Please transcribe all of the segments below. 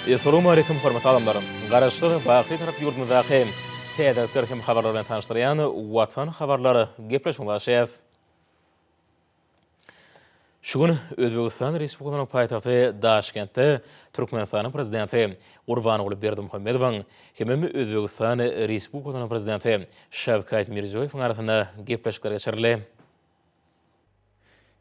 Essalawmaleýkum hormatly adamlar! Garaşsyz, baky Bitarap ýurdumyzdaky täzelikler hem habarlar bilen tanyşdyrýan Watan habarlar gepleşigine başlaýarys. Şu gün Özbegistan Respublikasynyň paýtagty Daşkentde Türkmenistanyň Prezidenti Gurbanguly Berdimuhamedowyň hemem Özbegistan Respublikasynyň Prezidenti Şawkat Mirziýoýewiň arasynda gepleşikler geçirildi.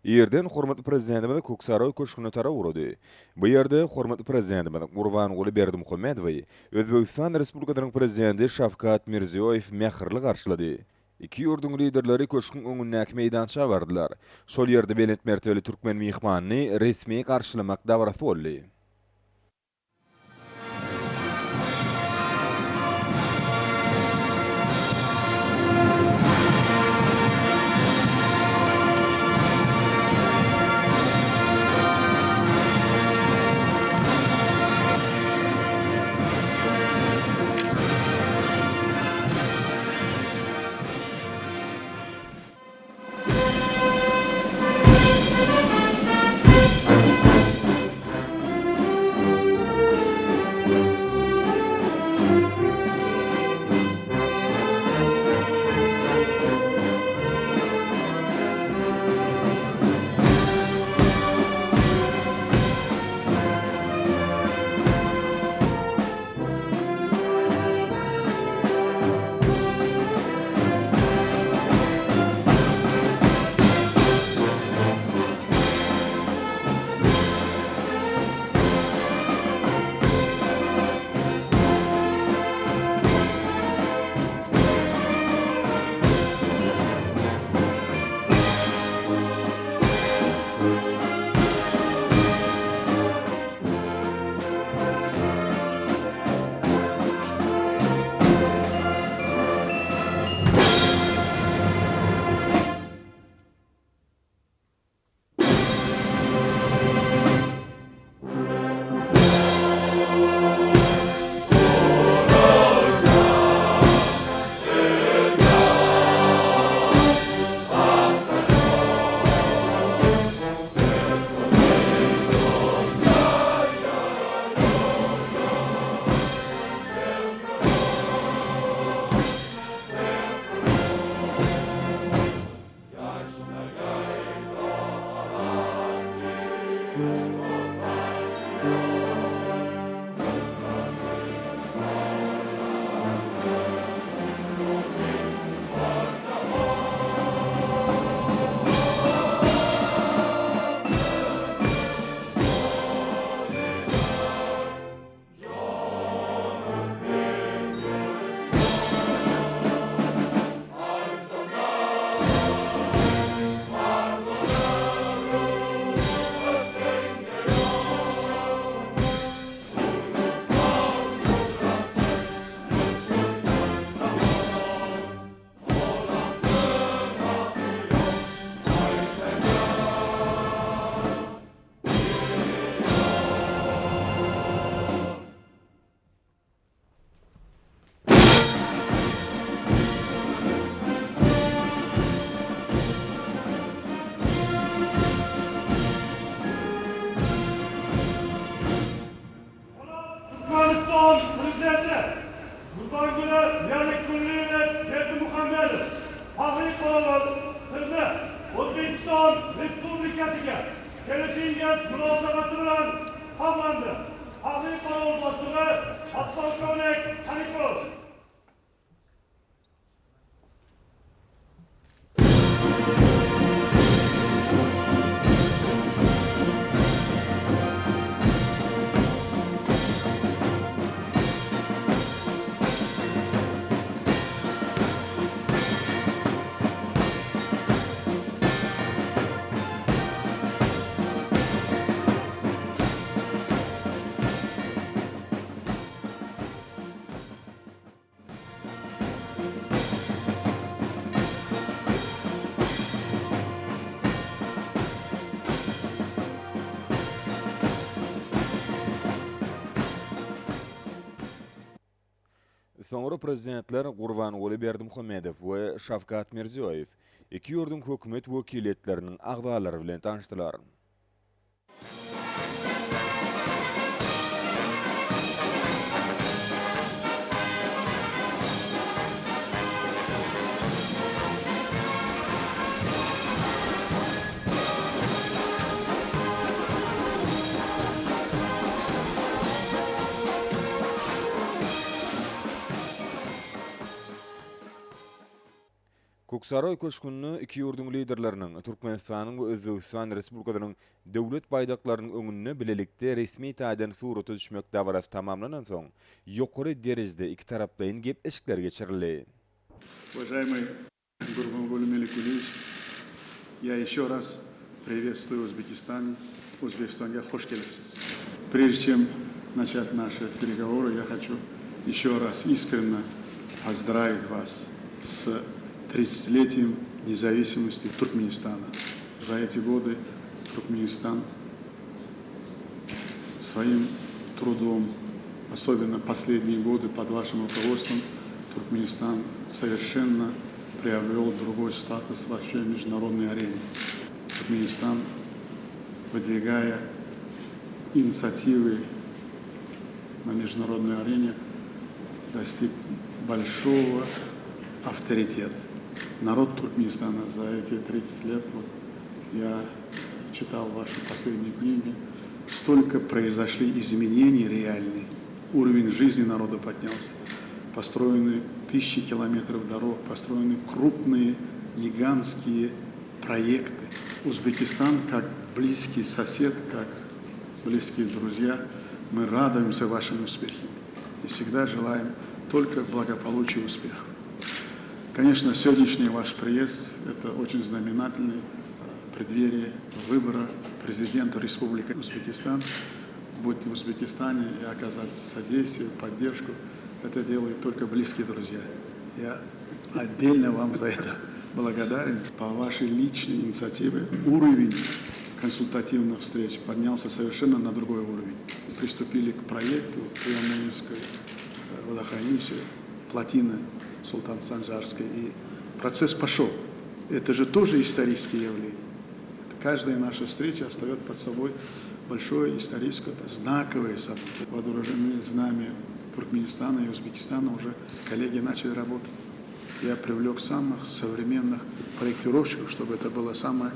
Irden hormatly Prezidentimiz Köksaraý köşgüne tarap ugrady. Bu ýerde hormatly Prezidentimiz Gurbanguly Berdimuhamedowy Özbegistan Respublikasynyň Prezidenti Şawkat Mirziýoýew mähirli garşylady. Iki ýurduň Liderleri köşgüň öňündäki meýdança bardylar. Şol ýerde belent mertebeli türkmen myhmanyny resmi garşylamak dabarasy boldy. Türkmenistan Prezidenti Gurbanguly Berdimuhamedow Berdimuhamedow Fahri Qorovul sizni O'zbekiston Respublikasiga kelishingiz munosabati bilan hamlandi. Fahri Qorovul boshlig'i podpolkovnik Xalikov. Soňra prezidentler Gurbanguly Berdimuhamedow we Şawkat Mirziýoýew iki ýurduň hökümet wekiliýetleriniň agzalary bilen tanyşdylar. Köksaraý köşgünde iki ýurduň Liderleriniň, Türkmenistanyň we Özbegistan Respublikasynyň Döwlet baýdaklarynyň öňünde bilelikde resmi taýdan surata düşmek dabarasy tamamlanansoň, ýokary derejede ikitaraplaýyn gepleşikler geçirildi. Uvažaýmyý Gurbanguly Melikulyýewiç, ýa ýeşe raz priwetstwuýu Uzbekistan, Uzbekistanga hoş gelipsiz. Prejde çem naçat naşi peregovory, ýa haçu ýeşe raz iskrenno pozdrawit was s tridsatiletiýem nezawisimosti Turkmenistana. Za eti gody Turkmenistan svoim trudom, osobenno poslednije gody pod vašim rukovodstvom Turkmenistan sowerşenno priobwel drugoý status vo vsey mejdunarodnoy arene. Turkmenistan, vıdvigaya initsiativy na mejdunarodnoy arene, dostig bolşogo avtoriteta. Narod Turkmenistana za eti 30 let, vot ya çital vaşi posledniye knigi, stolko proizoşli izmeneniy realnyy, uroven jizni naroda podnâlsâ, postroeny tısyaçi kilometrov dorog, postroeny krupnye gigantskiye proekty. Uzbekistan kak blizkiy sosed, kak blizkiye druzya, mı raduemsâ vaşim uspeham i vsegda jelaem tolko blagopoluçiya uspehov. Koneçno, segodnâşniy vaş priezd, eto oçen znamenatelnyy v predverii vıbora prezidenta Respubliki Uzbekistan, bıt v Uzbekistane i okazat sodeystviye, podderjku, eto delayut tolko blizkiye druzya. Ya otdelno vam za eto blagodarен. Po vaşey liçnoy initsiative uroven konsultativnıh vstreç podnâlsâ soverşenno na drugoy uroven. Pristupili k proektu Priamurskaya vodohranilişçe, plotina Sultan Sanjarskaya, i protsess poşol. Eto je tože istoriçeskiye yavleniye. Každaya naşa vstreça ostayot pod soboy bolşoye istoriçeskoye, znakovoye sobıtiye. Voorujeny znamya Turkmenistana i Uzbekistana uje kollegi načali rabotat. Ya privlek samıh sovremennyh proektirovşçikov, ştoby eto byla samaya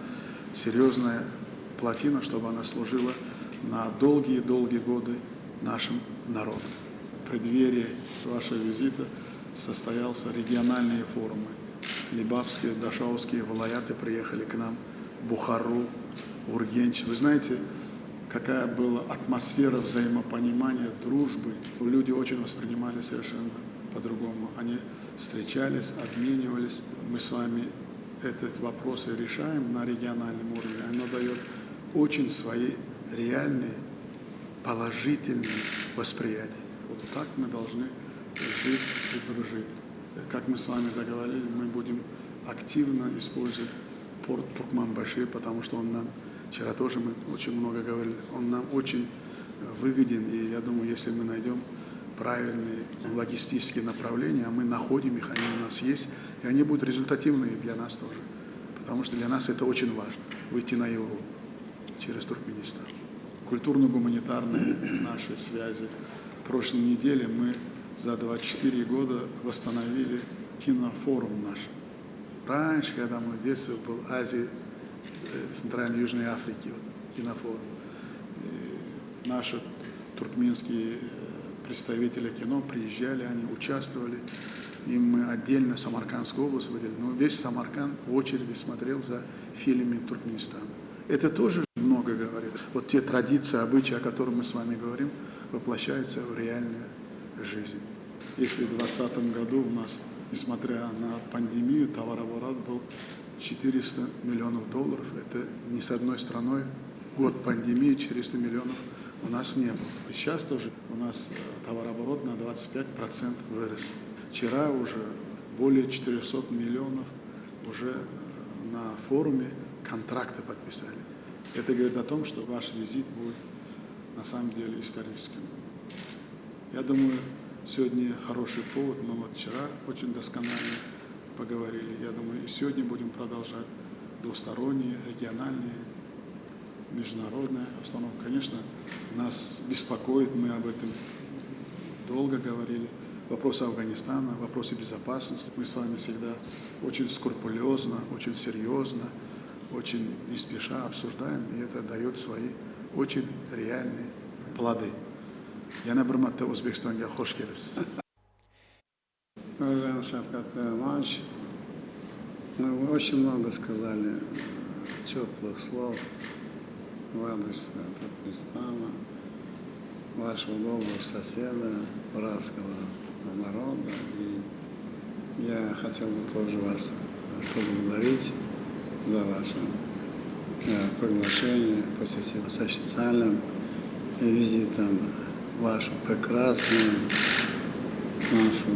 seryoznaya plotina, ştoby ona slujila na dolgiye-dolgiye gody našim narodam. V predverii vaşego vizita sostoyalsâ regionalnıye forumy. Lebapskiye, Daşauzskiye vilâyatı priyehali k nam, Buharu, Urgenç. Vı znayete, kakaya byla atmosfera vzaimoponimaniya, drujby. Lüdi oçen vosprinimali soverşenno po-drugomu. Oni vstreçalis, obmenivalis. Mı s vami etot voprosy reşaem na regionalnom urovne. Ono dayot oçen svoi realnıye, polojitelnıye vospriyatiye. Vot tak mı dolžnı jit i drujit. Kak mı s vami dogovorili, mı budem aktivno ispolzovat port Turkmanbaşı, potomu çto on nam, vçera tože mı oçen mnogo govorili, on nam oçen vygoden, i ya dumayu, esli mı naydem pravilnıye logistiçeskiye napravleniya, a mı nahodim ih, oni u nas est, i oni budut rezultativnıye dlâ nas tože, potomu çto dlâ nas eto oçen vajno, vıyti na Evropu çerez Turkmenistan. Kulturno-gumanitarnıye naşi svâzi. V proşloy nedele mı za 24 goda vosstanovili kinoforum naş. Ranşe, kogda mı v detstve byl Aziya, Tsentralnoy Yujnoy Afriki, vot, kinoforum. Naşi turkmenskiye predstaviteli kino priyezzhali, oni uçastvovali. Im mı otdelno Samarkandskuyu oblast vıdelili, no ves Samarkand v oçeredi smotrel za filmami Turkmenistana. Eto tože mnogo govorit. Vot te traditsiyi, obıçayi, o kotorıh mı s vami govorim, voploşçayutsâ v realnuyu jizn. Esli v dvadtsatom godu u nas, nesmotrâ na pandemiyu, tovarooborot byl 400 millionov dollarov, eto ni s odnoy stranoy god pandemiyi 400 millionov u nas ne bylo. Seyças tože u nas tovarooborot na 25% vıros. Vçera uje bolее 400 millionov uje na forume kontraktı podpisali. Eto govorit o tom, çto vaş vizit budet na samom dele istoriçeskim. Ya dumayu, segodnâ horoşiy povod, mı vot vçera oçen doskonalno pogovorili. Ya dumayu, i segodnâ budem prodolžat dvustoronniye, regionalnıye, mejdunarodnaya obstanovka. Koneçno, nas bespokoit, mı ob etom dolgo govorili, voprosy Afganistana, voprosy bezopasnosti. Mı s vami vsegda oçen skrupulezno, oçen seryozno, oçen ne speşa obsujdaem, i eto dayot svoi oçen realnıye plody. Ýene bir märte Özbegistanga hoş gelipsiz. Uvažaýmy Şawkat Miromonowiç! Вы очень много сказали теплых слов в адрес Туркменистана, вашего доброго соседа, братского народа. И я хотел бы тоже вас поблагодарить за ваше приглашение посетить с официальным визитом вашу прекрасную, нашу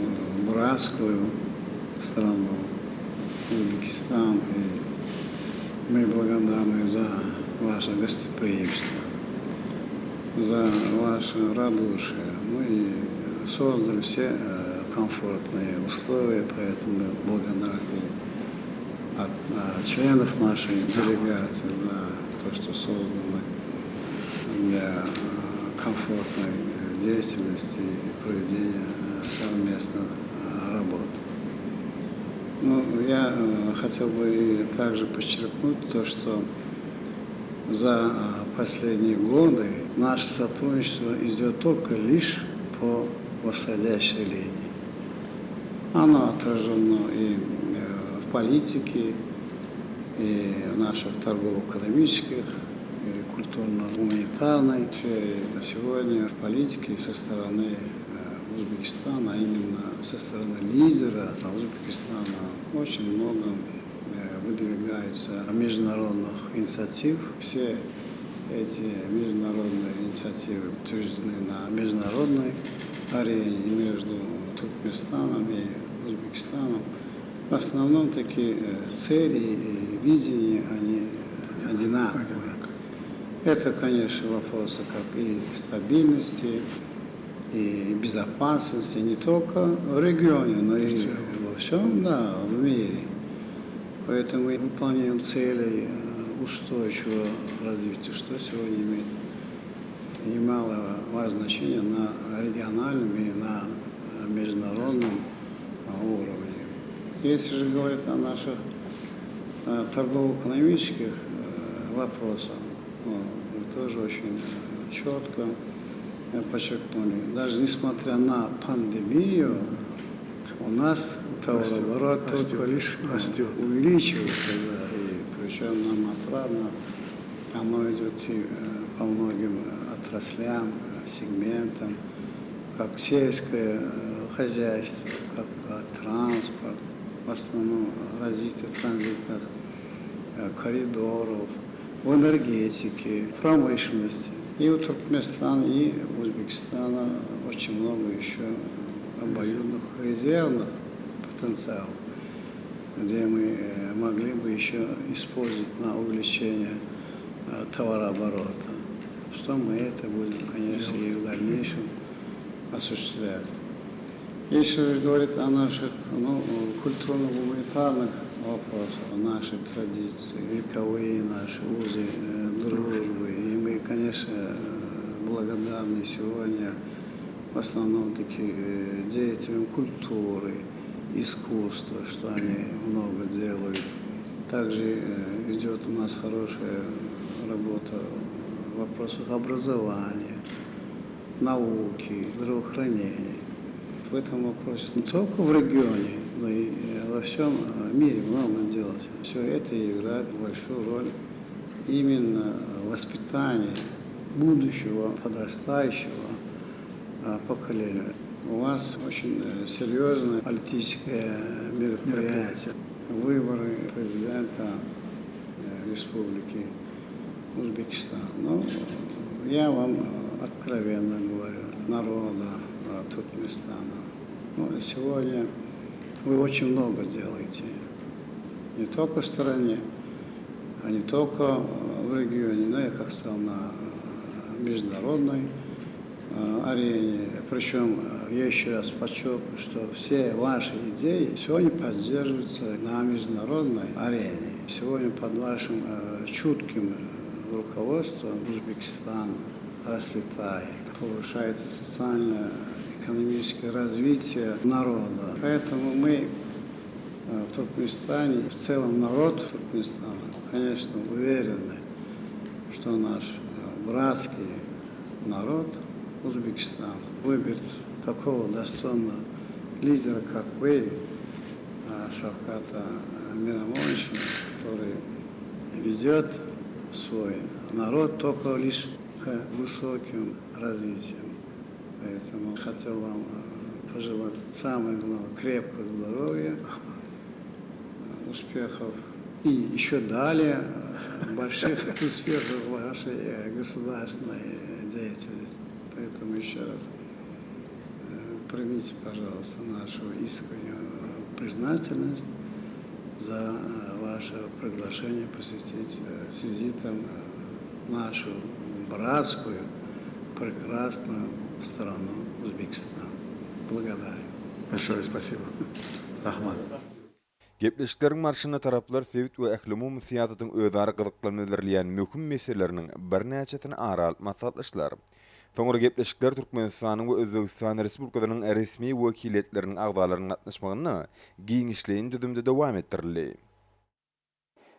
братскую страну Узбекистан. И мы благодарны за ваше гостеприимство, за ваше радушие. Ну и создали все комфортные условия, поэтому мы благодарны от членов нашей делегации за то, что создано для комфортной деятельности и проведения совместных работ. Ну, я хотел бы также подчеркнуть то, что за последние годы наше сотрудничество идет только лишь по восходящей линии. Оно отражено и в политике, и в наших торгово-экономических, и культурно-гуманитарной сфере. Сегодня в политике со стороны Узбекистана, а именно со стороны лидера Узбекистана, очень много выдвигается международных инициатив. Все эти международные инициативы утверждены на международной арене между Туркменистаном и Узбекистаном. В основном такие цели и видения, они одинаковые. Это, конечно, вопросы как и стабильности, и безопасности не только в регионе, но и во всем, да, в мире. Поэтому мы выполняем цели устойчивого развития, что сегодня имеет немалое значение на региональном и на международном уровне. Если же говорить о наших торгово-экономических вопросах, мы тоже очень четко подчеркнули, даже несмотря на пандемию, у нас товарооборот только лишь Растет. увеличивается, да, и причем нам отрадно, оно идет и по многим отраслям, сегментам, как сельское хозяйство, как транспорт, в основном развитие транзитных коридоров, в энергетике, промышленности. И у Туркменистана, и у Узбекистана очень много еще обоюдных резервных потенциалов, где мы могли бы еще использовать на увеличение товарооборота. Что мы это будем, конечно, и в дальнейшем осуществлять. Если говорить о наших, ну, культурно-гуманитарных вопросах, наши традиции, вековые наши узы дружбы, и мы, конечно, благодарны сегодня в основном таки деятелям культуры, искусства, что они много делают. Также идет у нас хорошая работа в вопросах образования, науки, здравоохранения. В этом вопросе не только в регионе, но и во всем мире много делать. Все это играет большую роль именно в воспитании будущего подрастающего поколения. У вас очень серьезное политическое мероприятие. Выборы президента Республики Узбекистан. Я вам откровенно говорю, народа Туркменистана. Сегодня вы очень много делаете. Не только в стране, а не только в регионе, но и, как сказал, на международной арене. Причем я еще раз подчеркну, что все ваши идеи сегодня поддерживаются на международной арене. Сегодня под вашим чутким руководством Узбекистан расцветает, повышается социально-экономическое развитие народа. Поэтому мы в Туркменистане, в целом народ Туркменистана, конечно, уверены, что наш братский народ Узбекистана выберет такого достойного лидера, как вы, Şawkata Miromowiça, który ведет свой народ только лишь к высоким развитиям. Поэтому хотел вам пожелать самое главное крепкого здоровья, успехов и еще далее больших успехов в вашей государственной деятельности. Поэтому еще раз примите, пожалуйста, нашу искреннюю признательность за ваше приглашение посетить с визитом нашу братскую, прекрасную страну Узбекистан. Благодарен. Большое спасибо. Rahmat. Gepleşikleriň barşynda taraplar sebit we ählumumy syýasatyň özara gyzyklanma bildirilýän möhüm meseleleriniň birnäçesini ara alyp maslahatlaşdylar. Soňra gepleşikler Türkmenistanyň we Özbegistan Respublikasynyň resmi wekiliýetleriniň agzalarynyň gatnaşmagynda giňişleýin düzümde dowam etdirildi.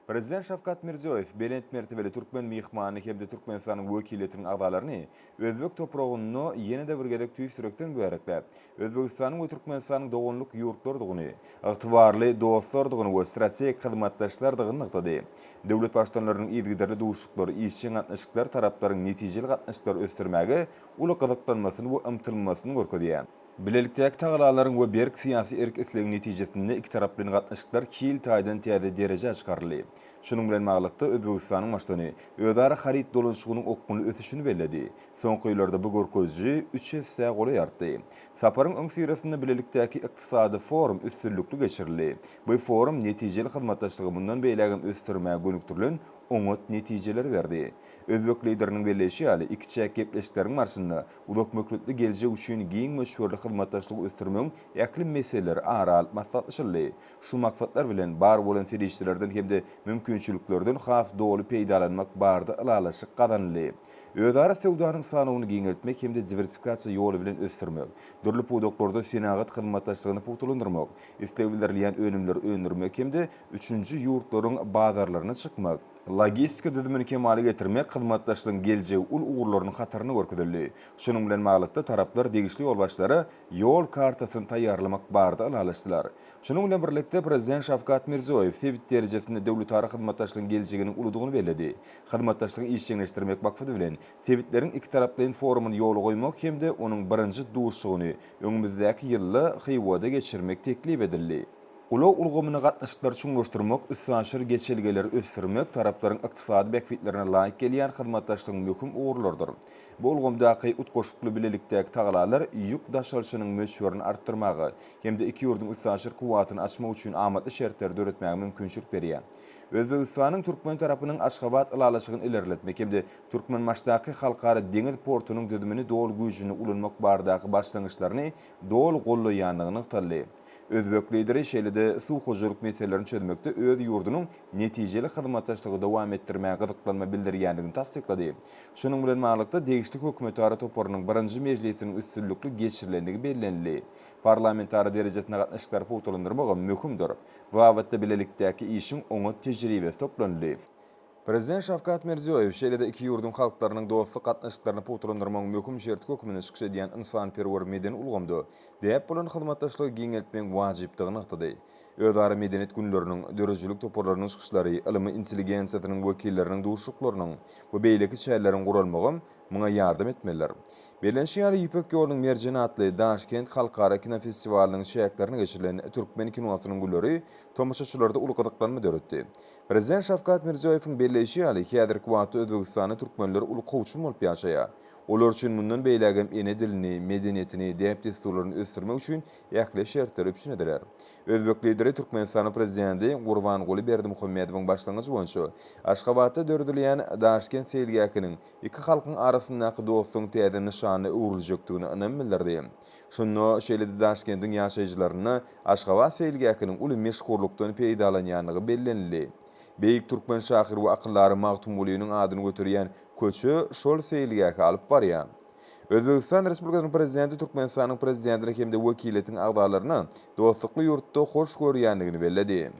Prezident Şawkat Mirziýoýew belent mertebeli türkmen myhmanyny hem-de Türkmenistanyň wekiliýetiniň agzalaryny özbek topragynda ýene-de bir gezek tüýs ýürekden mübärekläp, Özbegistanyň we Türkmenistanyň doganlyk ýurtlardygyny, ygtybarly dostlardygyny we strategik hyzmatdaşlardygyny nygtady. Döwlet Baştutanlarynyň yzygiderli duşuşyklary, işjeň gatnaşyklary taraplaryň netijeli gatnaşyklary ösdürmäge uly gyzyklanmasyny we ymtylmasyny görkezýär. Bilelikdäki tagallalaryň we berk syýasy erk-islegiň netijesinde ikitaraplaýyn gatnaşyklar hil taýdan täze derejä çykaryldy. Şunuň bilen baglylykda, Özbegistanyň Baştutany özara haryt dolanyşygynyň okgunly ösüşini belledi. Soňky ýyllarda bu görkeziji üç essä golaý artdy. Saparyň öňüsyrasynda bilelikdäki ykdysady forum üstünlikli geçirildi. Bu forum netijeli hyzmatdaşlygy mundan beýlägem ösdürmäge gönükdirilen oňat netijeleri berdi. Özbek Lideriniň belleýşi ýaly, ikiçäk gepleşikleriň barşynda Uzakmöhletli geljek üçin giň möçberli hyzmatdaşlygy ösdürmegiň ähli meseleleri ara alyp maslahatlaşyldy. Şu maksatlar bilen, bar bolan serişdelerden hem-de mümkinçiliklerden has doly peýdalanmak barada ylalaşyk gazanyldy. Özara söwdanyň sanawyny giňeltmek hem-de diwersifikasiýa ýoly bilen ösdürmek, dürli pudaklarda senagat hyzmatdaşlygyny pugtalandyrmak, isleg bildirilýän önümleri öndürmek hem-de üçünji ýurtlaryň bazarlaryna çykmak, Logistika düzümini kemala getirmek hyzmatdaşlygyň geljegi uly ugurlarynyň hatarynda görkezildi. Şunuň bilen baglylykda, taraplar degişli ýolbaşçylara Ýol kartasyny taýýarlamak barada ylalaşdylar. Şunuň bilen birlikde, Prezident Şawkat Mirziýoýew sebit derejesinde döwletara hyzmatdaşlygyň geljeginiň uludygyny belledi. Hyzmatdaşlygy işjeňleşdirmek maksady bilen, sebitleriň ikitaraplaýyn forumyny ýola goýmak hem-de onuň birinji duşuşygyny öňümizdäki ýylda Hywada geçirmek teklip edildi. Ulag ulgamynda gatnaşyklary çuňlaşdyrmak, üstaşyr geçelgeleri ösdürmek taraplaryň ykdysady bähbitlerine laýyk gelýän hyzmatdaşlygyň möhüm ugurlarydyr. Bu ulgamdaky utgaşykly bilelikdäki tagalalar ýük daşalyşynyň möçberini artdyrmaga hem-de iki ýurduň üstaşyr kuwwatyny açmak üçin amatly şertleri döretmäge mümkinçilik berýär. Özbegistanyň türkmen tarapynyň Aşgabat ylalaşygyny ilerletmek hem-de Türkmenbaşydaky Halkara deňiz portunyň düzümini doly güýjünde ulanmak baradaky başlangyçlaryny doly goldaýandygy nygtaldy. Özbek Lideri şeýle-de suw hojalyk meselelerini çözmekde öz ýurdunyň netijeli hyzmatdaşlygy dowam etdirmäge gyzyklanma bildirýändigini tassyklady. Şunuň bilen baglylykda, degişli hökümetara toparynyň birinji mejlisiniň üstünlikli geçirilendigi bellenildi. Parlamentara derejesinde gatnaşyklary pugtalandyrmagam möhümdir. Bu babatda bilelikdäki işiň oňat tejribesi toplanyldy. Prezident Şawkat Mirziýoýew şeýle-de iki ýurduň halklarynyň dostluk gatnaşyklaryny pugtalandyrmagyň möhüm şerti hökmünde çykyş edýän ynsanperwer-medeni ulgamda däp bolan hyzmatdaşlygy giňeltmegiň wajypdygyny nygtady. Özara medeniýet günleriniň, döredijilik toparlarynyň çykyşlary, ylmy intelligensiýasynyň wekilleriniň duşuşyklarynyň we beýleki çäreleriň guralmagam muňa ýardam etmelidir. Bellenişi ýaly, Ýüpek ýolunyň merjeni atly Daşkent halkara kinofestiwalynyň çäklerinde geçirilen türkmen kinosynyň günleri tomaşaçylarda uly gyzyklanma döretdi. Prezident Şawkat Mirziýoýewiň belleýşi ýaly, häzirki wagtda Özbegistanda türkmenler uly kowçum bolup ýaşaýar. Olar üçin mundan beýlägem ene dilini, medeniýetini, däp-dessurlaryny ösdürmek üçin ähli şertler üpjün ediler. Özbek Lideri Türkmenistanyň Prezidenti Gurbanguly Berdimuhamedowyň başlangyjy boýunça Aşgabatda döredilýän Daşkent seýilgähiniň iki halkyň arasyndaky dostlugyň täze nyşanyna öwrüljekdigine ynam bildirdi. Şunda şeýle-de Daşkendiň ýaşaýjylarynda Aşgabat seýilgähiniň uly meşhurlykdan peýdalanýandygy bellenildi. Beýik türkmen şahyry we akyldary Magtymgulynyň adyny göterýän köçe şol seýilgähe alyp barýar. Özbegistan Respublikasynyň Prezidenti Türkmenistanyň Prezidentine hem-de wekiliýetiň agzalaryna dostlukly ýurtda hoş görýändigini belledi.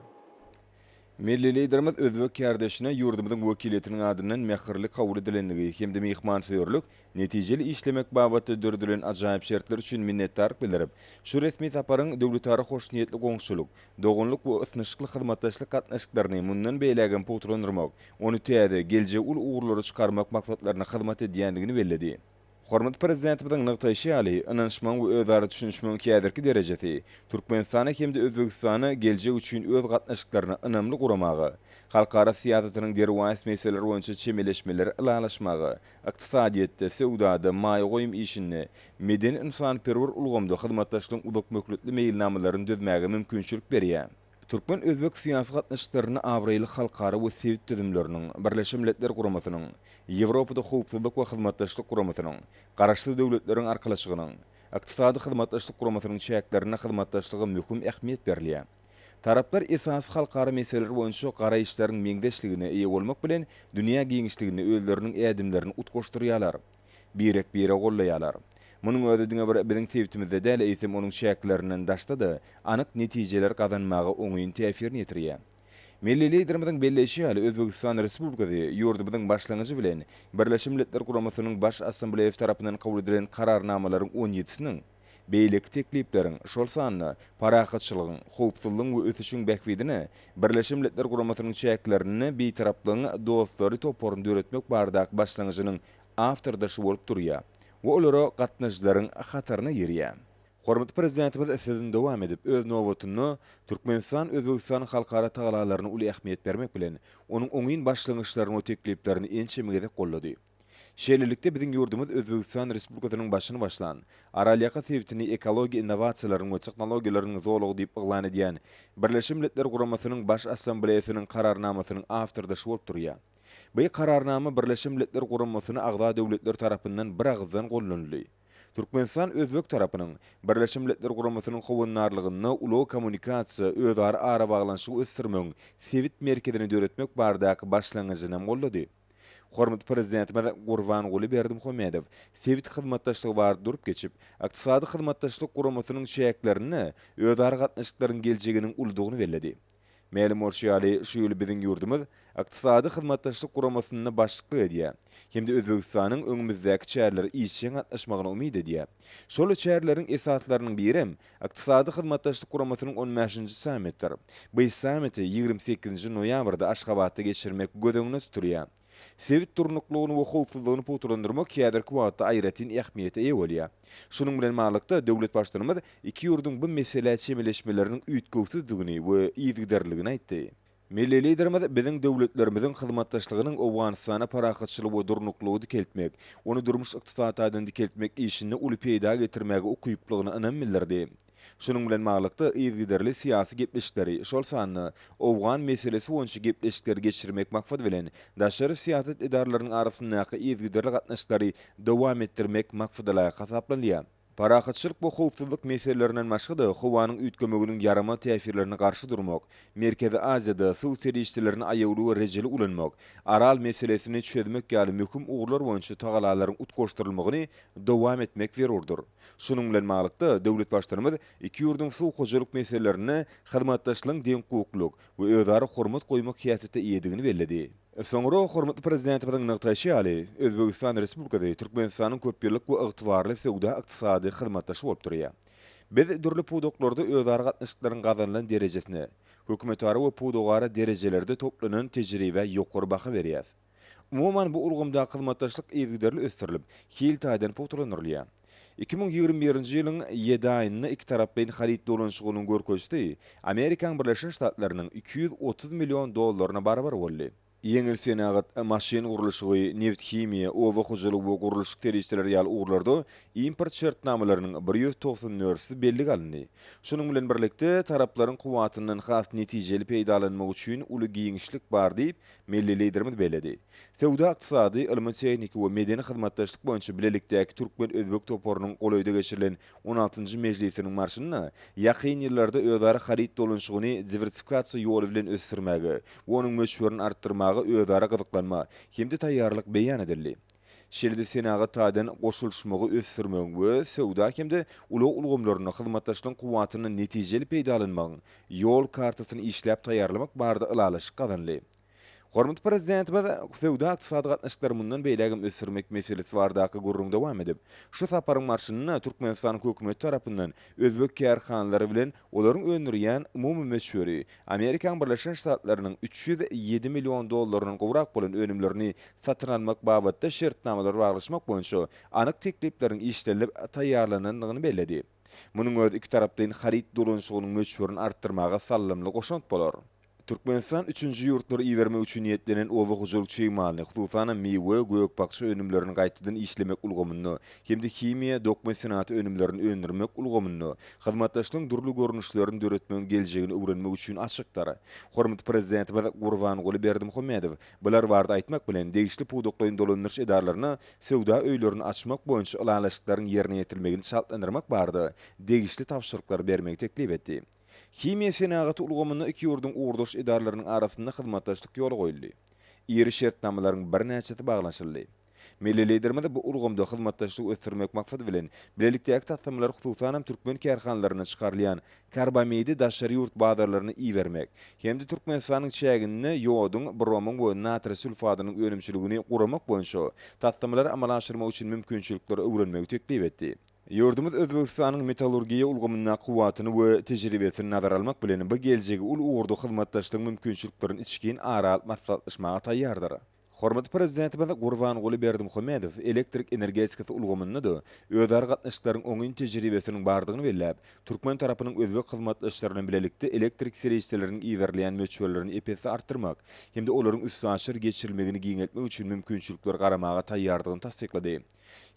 Milli Liderimiz özbek kärdeşine ýurdumyzyň wekiliýetiniň adyndan mähirli kabul edilendigi hem-de myhmansöýerlik, netijeli işlemek babatda döredilen ajaýyp şertler üçin minnetdarlyk bildirip, şu resmi saparyň döwletara hoşniýetli goňşuçylyk, doganlyk we ysnyşykly hyzmatdaşlyk gatnaşyklaryny mundan beýlägem pugtalandyrmak, ony täze, geljegi uly ugurlara çykarmak maksatlaryna hyzmat edýändigini belledi. Hormatly Prezidentimiziň nygtaýşy ýaly, ynanyşmagyň we özara düşünişmegiň häzirki derejesi Türkmenistana hem-de Özbegistana geljek üçin öz gatnaşyklaryny ynamly guramaga, halkara syýasatynyň derwaýys meseleleri boýunça çemeleşmeleri ylalaşmaga, ykdysadyýetde, söwdada, maýa goýum işinde, medeni-ynsanperwer ulgamda hyzmatdaşlygyň uzakmöhletli meýilnamalaryny düzmäge mümkinçilik berýär. Türkmen-özbek syýasy gatnaşyklarynda abraýly halkara we sebit düzümleriniň, Birleşen Milletler Guramasynyň, Ýewropada Howpsuzlyk we Hyzmatdaşlyk Guramasynyň, Garaşsyz Döwletleriň Arkalaşygynyň, Ykdysady Hyzmatdaşlyk Guramasynyň çäklerinde hyzmatdaşlyga möhüm ähmiýet berilýär. Taraplar esasy halkara meseleler boýunça garaýyşlaryň meňzeşligine eýe bolmak bilen, dünýä giňişliginde özleriniň ädimlerini utgaşdyrýarlar. Birek-biregi goldaýarlar. Munuň özi diňe bir biziň sebitimizde däl, eýsem onuň çäklerinden daşda-da anyk netijeler gazanmaga oňyn täsirini ýetirýär. Milli Liderimiziň belleýşi ýaly, Özbegistan Respublikasy ýurdumyzyň başlangyjy bilen Birleşen Milletler Guramasynyň Baş Assambleýasy tarapyndan kabul edilen Kararnamalaryň on ýedisiniň, beýleki teklipleriň, şol sanda parahatçylygyň, howpsuzlygyň we ösüşiň bähbidine Birleşen Milletler Guramasynyň çäklerinde Bitaraplygyň dostlary toparyny döretmek baradaky başlangyjynyň awtordaşy bolup durýar we olara gatnaşyjylaryň hataryna girýär. Hormatly Prezidentimiz sözüni dowam edip, öz nobatynda, Türkmenistan Özbegistanyň halkara tagalalaryna uly ähmiýet bermek bilen, onuň oňyn başlangyçlaryny we tekliplerini ençeme gezek goldady. Şeýlelikde, biziň ýurdumyz Özbegistan Respublikasynyň başyny başlan, Aralýaka sebitini ekologiýa innowasiýalarynyň we tehnologiýalarynyň zolagy diýip yglan edýän Birleşen Milletler Guramasynyň Baş Assambleýasynyň Kararnamasynyň awtordaşy bolup durýar. Bu Kararnama Birleşen Milletler Guramasyna agza döwletler tarapyndan biragyzdan gollanyldy. Türkmenistan özbek tarapynyň Birleşen Milletler Guramasynyň howandarlygynda ulag-kommunikasiýa özara arabaglanyşygy ösdürmegiň sebit merkezini döretmek baradaky başlangyjynam goldady. Hormatly Prezidentimiz Gurbanguly Berdimuhamedow sebit hyzmatdaşlygy barada durup geçip, Ykdysady Hyzmatdaşlyk Guramasynyň çäklerinde özara gatnaşyklaryň geljeginiň uludygyny belledi. Mälim bolşy ýaly, şu ýyl biziň ýurdumyz Ykdysady Hyzmatdaşlyk Guramasynda başlyklyk edýär hem-de Özbegistanyň öňümizdäki çärelere işjeň gatnaşmagyna umyt edýär. Şol çäreleriň esaslarynyň birem Ykdysady Hyzmatdaşlyk Guramasynyň on bäşinji sammitdir. Bu sammiti 28-nji noýabrda Aşgabatda geçirmek göz öňünde tutulýar. Sebit durnuklygyny we howpsuzlygyny pugtalandyrmak häzirki wagtda aýratyn ähmiýete eýe bolýar. Şunuň bilen baglylykda, döwlet Baştutanymyz iki ýurduň bu meselä çemeleşmeleriniň üýtgewsizdigini we yzygiderliligini aýtdy. Milli Liderimiz biziň döwletlerimiziň hyzmatdaşlygynyň Owganystanda parahatçylygy we durnuklylygy dikeltmek, ony durmuş-ykdysady taýdan dikeltmek işinde uly peýda getirmäge ukyplygyna ynam bildirdi. Şunuň bilen baglylykda, yzygiderli syýasy gepleşikleri, şol sanda owgan meselesi boýunça gepleşikleri geçirmek maksady bilen, daşary syýasat edaralarynyň arasyndaky yzygiderli gatnaşyklary dowam etdirmek maksadalaýyk hasaplanylýar. Parahatçylyk we howpsuzlyk meselelerinden başga-da, howanyň üýtgemeginiň ýaramaz täsirlerine garşy durmak, Merkezi Aziýada suw serişdelerini aýawly we rejeli ulanmak, Aral meselesini çözmek ýaly möhüm ugurlar boýunça tagalalaryň utgaşdyrylmagyny dowam etmek zerurdyr. Şunuň bilen baglylykda, döwlet Baştutanymyz iki ýurduň suw hojalyk meselelerinde hyzmatdaşlygyň deňhukuklylyk we özara hormat goýmak häsiýete eýedigini belledi. Soňra hormatly Prezidentimiziň nygtaýşy ýaly, Özbegistan Respublikasy Türkmenistanyň köpýyllyk we ygtybarly söwda-ykdysady hyzmatdaşy bolup durýar. Biz dürli pudaklarda özara gatnaşyklaryň gazanylan derejesine, hökümetara we pudagara derejelerde toplanan tejribä ýokary baha berýäris. Umuman, bu ulgamdaky hyzmatdaşlyk yzygiderli ösdürilip, hil taýdan pugtalandyrylýar. 2021-nji ýylyň ýedi aýynda ikitaraplaýyn haryt dolanyşygynyň görkezijisi Amerikanyň Birleşen Ştatlarynyň 230 million dollaryna barabar boldy. Ýeňil senagat, maşyn gurluşygy, nebit-himiýa, oba hojalygy we gurluşyk serişdeleri ýaly ugurlarda import şertnamalarynyň bir 194-si bellige alyndy. Şunuň bilen birlikde, taraplaryň kuwwatyndan has netijeli peýdalanmak üçin uly giňişlik bar diýip, Milli Liderimiz belledi. Söwda-ykdysady, ylmy-tehniki we medeni hyzmatdaşlyk boýunça bilelikdäki türkmen-özbek toparynyň golaýda geçirilen on altynjy mejlisiniň barşynda ýakyn ýyllarda özara haryt dolanyşygyny diwersifikasiýa ýoly bilen ösdürmäge we onuň möçberini artdyrmaga özara gyzyklanma hem-de taýýarlyk beýan edildi. Şeýle-de senagat taýdan goşulyşmagy ösdürmegiň we söwda hem-de ulag ulgamlarynda hyzmatdaşlygyň kuwwatyndan netijeli peýdalanmagyň Ýol kartasyny işläp taýýarlamak barada ylalaşyk gazanyldy. Hormatly Prezidentimiz söwda-ykdysady gatnaşyklary mundan beýlägem ösdürmek meselesi baradaky gürrüňi dowam edip, şu saparyň barşynda Türkmenistanyň Hökümeti tarapyndan özbek kärhanalary bilen olaryň öndürýän umumy möçberi Amerikanyň Birleşen Ştatlarynyň 307 million dollaryndan gowrak bolan önümlerini satyn almak babatda şertnamalary baglaşmak boýunça anyk teklipleriň işlenilip taýýarlanandygyny belledi. Munuň özi ikitaraplaýyn haryt dolanyşygynyň möçberini artdyrmaga saldamly goşant bolar. Türkmenistan üçünji ýurtlara ibermek üçin niýetlenen oba hojalyk çig malyny, hususan-da, miwe, gök-bakja önümlerini gaýtadan işlemek ulgamynda hem-de himiýa, dokma senagaty önümlerini öndürmek ulgamynda hyzmatdaşlygyň dürli görnüşlerini döretmegiň geljegini öwrenmek üçin açykdyr. Hormatly Prezidentimiz Gurbanguly Berdimuhamedow bular barada aýtmak bilen, degişli pudaklaýyn dolandyryş edaralaryna söwda öýlerini açmak boýunça ylalaşyklaryň ýerine ýetirilmegini çaltlandyrmak barada degişli tabşyryklary bermegi teklip etdi. Himiýa senagaty ulgamynda iki ýurduň ugurdaş edaralarynyň arasynda hyzmatdaşlyk ýola goýuldy. Iri şertnamalaryň birnäçesi baglanyşyldy. Milli Liderimiz bu ulgamda hyzmatdaşlygy ösdürmek maksady bilen, bilelikdäki taslamalar, hususan hem, türkmen kärhanalaryndan çykarylýan karbamidi daşary ýurt bazarlaryna ibermek hem-de Türkmenistanyň çäginde ýoduň, bromyň we natriý sulfadynyň önümçiligini guramak boýunça taslamalary amala aşyrmak üçin mümkinçilikleri öwrenmegi teklip etdi. Ýurdumyz Özbegistanyň metallurgiýa ulgamyndaky kuwwatyny we tejribesini nazara almak bilen, bu geljegi uly ugurda hyzmatdaşlygyň mümkinçiliklerini içgin ara alyp maslahatlaşmaga taýýardyr. Hormatly Prezidentimiz Gurbanguly Berdimuhamedow elektrik energetikasy ulgamynda-da özara gatnaşyklaryň oňyn tejribesiniň bardygyny belläp, türkmen tarapynyň özbek hyzmatdaşlary bilen bilelikde elektrik serişdeleriniň iberilýän möçberlerini ep-esli artdyrmak hem-de olaryň üstaşyr geçirilmegini giňeltmek üçin mümkinçiliklere garamaga taýýardygyny tassyklady.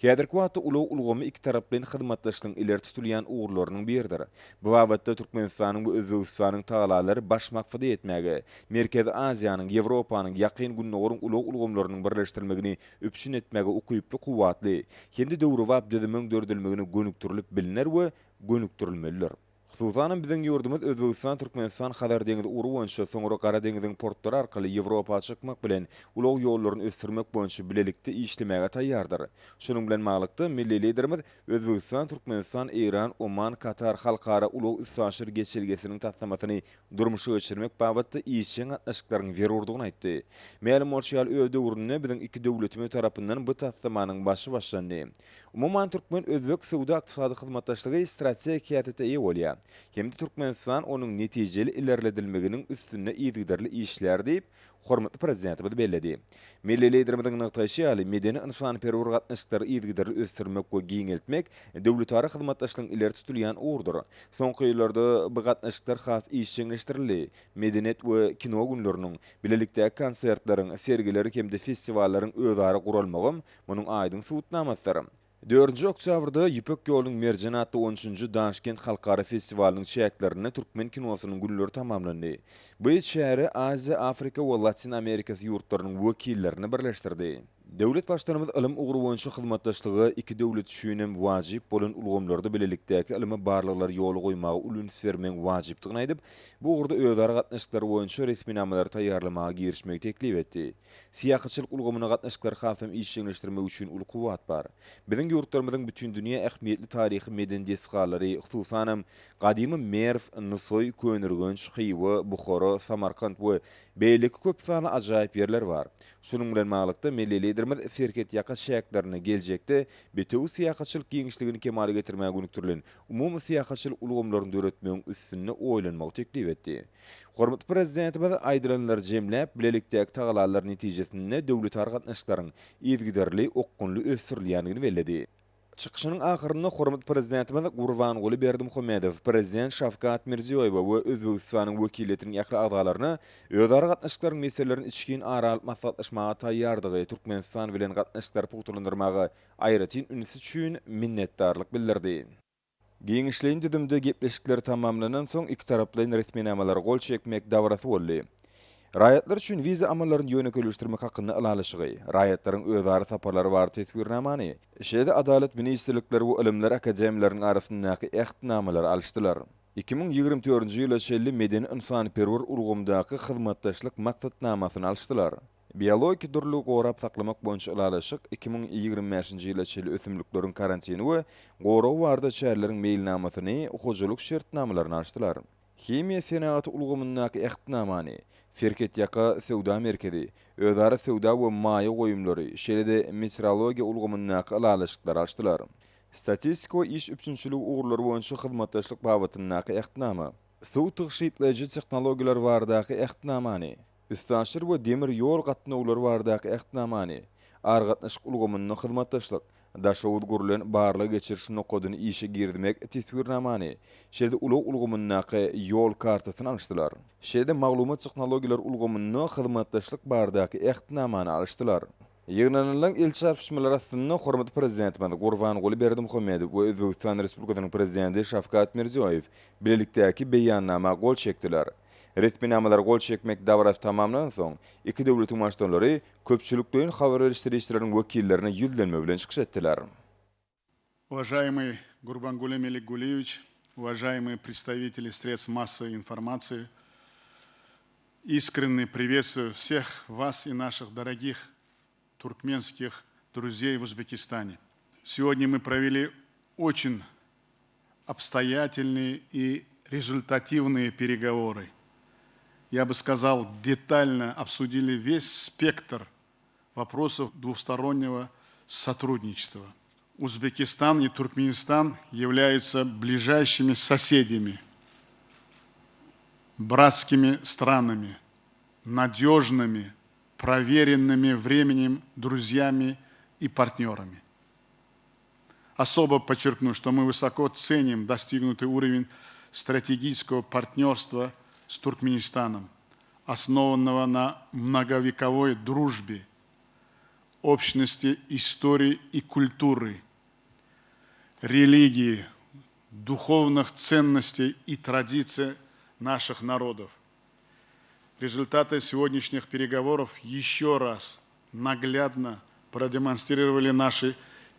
Häzirki wagtda ulag ulgamy ikitaraplaýyn hyzmatdaşlygyň ileri tutulýan ugurlarynyň biridir. Bu babatda Türkmenistanyň we Özbegistanyň tagallalary baş maksada ýetmäge, Merkezi Aziýanyň, Ýewropanyň, Ýakyn Gündogaryň ulag ulgamlarynyň birleşdirilmegini üpjün etmäge ukyply kuwwatly hem-de döwrebap düzümiň döredilmegine gönükdirilip bilner we gönükdirilmelidir. Hususanam, biziň ýurdumyz Özbegistan-Türkmenistan-Hazar deňizi ugry boýunça, soňra Gara deňziň portlary arkaly Ýewropa çykmak bilen, ulag ýollaryny ösdürmek boýunça bilelikde işlemäge taýýardyr. Şunuň bilen baglylykda, milli Liderimiz Özbegistan-Türkmenistan-Eýran, Oman, Katar halkara ulag-üstaşyr geçelgesiniň taslamasyny durmuşa geçirmek babatda işjeň gatnaşyklaryň zerurdygyny aýtdy. Mälim bolşy ýaly, öz döwründe biziň iki döwletimiz tarapyndan bu taslamanyň başy başlandy. Umuman, türkmen-özbek söwda-ykdysady hyzmatdaşlygy strategik häsiýete eýe bolýar hem-de Türkmenistan onuň netijeli ilerledilmeginiň üstünde yzygiderli işlär diýip, hormatly Prezidentimiz belledi. Milli Liderimiziň nygtaýşy ýaly, medeni-ynsanperwer gatnaşyklary yzygiderli ösdürmek we giňeltmek döwletara hyzmatdaşlygyň ileri tutulýan ugrudyr. Soňky ýyllarda bu gatnaşyklar has işjeňleşdirildi. Medeniýet we kino günleriniň, bilelikdäki konsertleriň, sergileriň hem-de festiwallaryň özara guralmagam Munuň aýdyň subutnamasydyr. Dördünji oktýabrda Ýüpek ýolunyň merjeni atly on üçünji Daşkent halkara festiwalynyň çäklerinde türkmen kinosynyň günleri tamamlandy. Bu çäre Aziýa, Afrika we Latyn Amerikasy ýurtlarynyň wekillerini birleşdirdi. Döwlet Baştutanymyz ylym ugry boýunça hyzmatdaşlyga iki döwlet üçin hem wajyp bolan ulgamlarda bilelikdäki ylmy barlaglary ýola goýmaga uly üns bermegiň wajypdygyny aýdyp, bu ugurda özara gatnaşyklar boýunça resminamalary taýýarlamaga girişmegi teklip etdi. Syýahatçylyk ulgamyna gatnaşyklary hasam işjeňleşdirmek üçin uly kuwwat bar. Biziň ýurtlarymyzyň bütindünýä ähmiýetli taryhy-medeni desgalary, hususanam, gadymy Merw, Nusaý, Köneürgenç, Hywa, Buhara, Samarkant we beýleki köp sanly ajaýyp ýerler bar. Şunuň bilen baglylykda, milli Liderimiz serhetýaka çäklerinde geljekde bitewi syýahatçylyk giňişligini kemala getirmäge gönükdirilen umumy syýahatçylyk ulgamlaryny döretmegiň üstünde oýlanmagy teklip etdi. Hormatly Prezidentimiz aýdylanlary jemläp, bilelikdäki tagalalar netijesinde döwletara gatnaşyklaryň yzygiderli, okgunly ösdürilýändigini belledi. Çykyşynyň ahyrynda hormatly Prezidentimiz Gurbanguly Berdimuhamedow Prezident Şawkat Mirziýoýewe we Özbegistanyň wekiliýetiniň ähli agzalaryna özara gatnaşyklaryň meselelerini içgin ara alyp maslahatlaşmaga taýýardygy, Türkmenistan bilen gatnaşyklary pugtalandyrmaga aýratyn ünsi üçin minnetdarlyk bildirdi. Giňişleýin düzümde gepleşikler tamamlanan soň ikitaraplaýyn resminamalara gol çekmek dabarasy boldy. Raýatlar üçin wiza amallaryny ýönekeýleşdirmek hakynda ylalaşygy, raýatlaryň özara saparlary barada teswirnamany, şeýle-de Adalat ministrlikleri we Ylymlar akademiýalarynyň arasyndaky Ähtnamalary alyşdylar. 2024-nji ýyla çenli medeni-ynsanperwer ulgamdaky hyzmatdaşlyk maksatnamasyny alyşdylar. Biologiki dürlüligi gorap saklamak boýunça ylalaşyk, 2025-nji ýyla çenli ösümlikleriň karantini we goragy barada çäreleriň meýilnamasyny, hojalyk şertnamalaryny alşdylar. Himiýa senagaty ulgamyndaky Ähtnamany, Serhetýaka söwda merkezi, özara söwda we maýa goýumlary, şeýle-de meteorologiýa ulgamyndaky ylalaşyklary alşdylar. Statistika we iş üpjünçiligi ugurlary boýunça hyzmatdaşlyk babatyndaky Ähtnama, Suw tygşytlaýjy tehnologiýalar baradaky Ähtnamany, Üstaşyr we demir ýol gatnawlary baradaky Ähtnamany, Aragatnaşyk ulgamynda hyzmatdaşlyk, Daşoguz gurlan barlag-geçiriş nokadyny işe girizmek Teswirnamany, şeýle-de ulag ulgamyndaky Ýol kartasyny alyşdylar. Şeýle-de maglumat tehnologiýalary ulgamynda hyzmatdaşlyk baradaky Ähtnamany alyşdylar. Ýygnanylan el çarpyşmalar astynda hormatly Prezidentimiz Gurbanguly Berdimuhamedow we Özbegistan Respublikasynyň Prezidenti Şawkat Mirziýoýew bilelikdäki Beýannama gol çekdiler. Resminamalara gol çekmek dabarasy tamamlanansoň, iki döwletiň Baştutanlary köpçülikleýin habar beriş serişdeleriniň wekillerine ýüzlenme bilen çykyş etdiler. Uvažaemyý Gurbanguly Melikgulyýewiç, uvažaemyý predstaviteli sredstw massowoý informasiýi, iskrenne priwetstwuýu wseh was i naših dorogih turkmenskih druzeý w Uzbekistane. Segodnýa my proweli oçin obstoyatelnyye i rezultativnyye peregovory. Ya by skazal, detalno obsudili ves spektr voprosov dvuhstoronnego sotrudniçestva. Uzbekistan i Turkmenistan yavlâyutsâ bližayşimi sosedâmi, bratskimi stranami, nadöjnymi, proverennymi vremenem druzyâmi i partnörami. Особо подчеркну, что мы высоко ценим достигнутый уровень стратегического партнерства с Туркменистаном, основанного на многовековой дружбе, общности истории и культуры, религии, духовных ценностей и традиций наших народов. Результаты сегодняшних переговоров еще раз наглядно продемонстрировали наши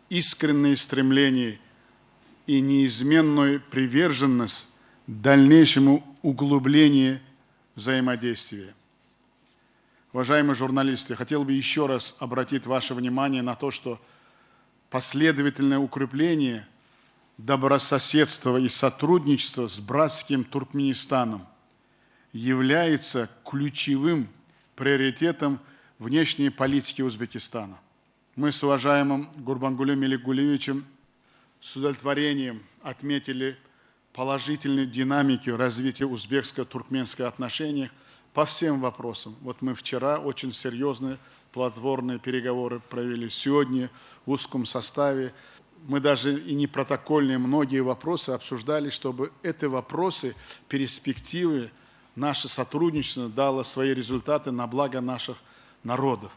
искренние стремления и неизменную приверженность дальнейшему углублению взаимодействия. Уважаемые журналисты, хотел бы еще раз обратить ваше внимание на то, что последовательное укрепление добрососедства и сотрудничества с братским Туркменистаном является ключевым приоритетом внешней политики Узбекистана. Мы с уважаемым Гурбангулем Меликгулевичем с удовлетворением отметили положительную динамику развития узбекско-туркменских отношений по всем вопросам. Вот мы вчера очень серьезные плодотворные переговоры провели, сегодня в узком составе. Мы даже и не протокольные многие вопросы обсуждали, чтобы эти вопросы, перспективы, наше сотрудничество дало свои результаты на благо наших народов.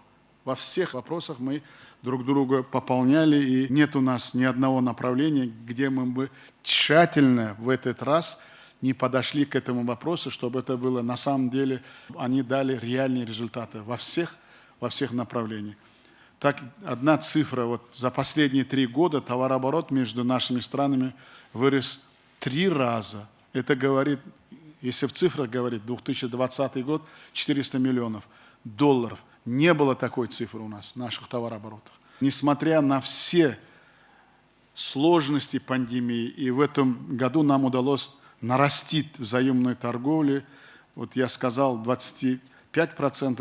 Во всех вопросах мы друг друга пополняли, и нет у нас ни одного направления, где мы бы тщательно в этот раз не подошли к этому вопросу, чтобы это было на самом деле, они дали реальные результаты во всех, во всех направлениях. Так, одна цифра, вот за последние три года товарооборот между нашими странами вырос три раза. Это говорит, если в цифрах говорить, 2020 год 400 миллионов долларов. Не было такой цифры у нас в наших товарооборотах. Несмотря на все сложности пандемии, и в этом году нам удалось нарастить взаимную торговлю. Вот я сказал, 25%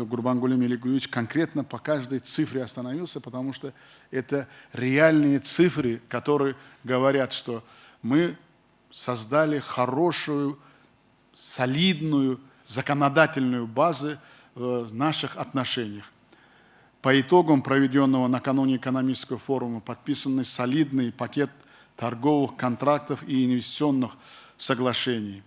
Гурбангули Меликгулевич конкретно по каждой цифре остановился, потому что это реальные цифры, которые говорят, что мы создали хорошую, солидную законодательную базу в наших отношениях. По итогам проведенного накануне экономического форума подписанный солидный пакет торговых контрактов и инвестиционных соглашений.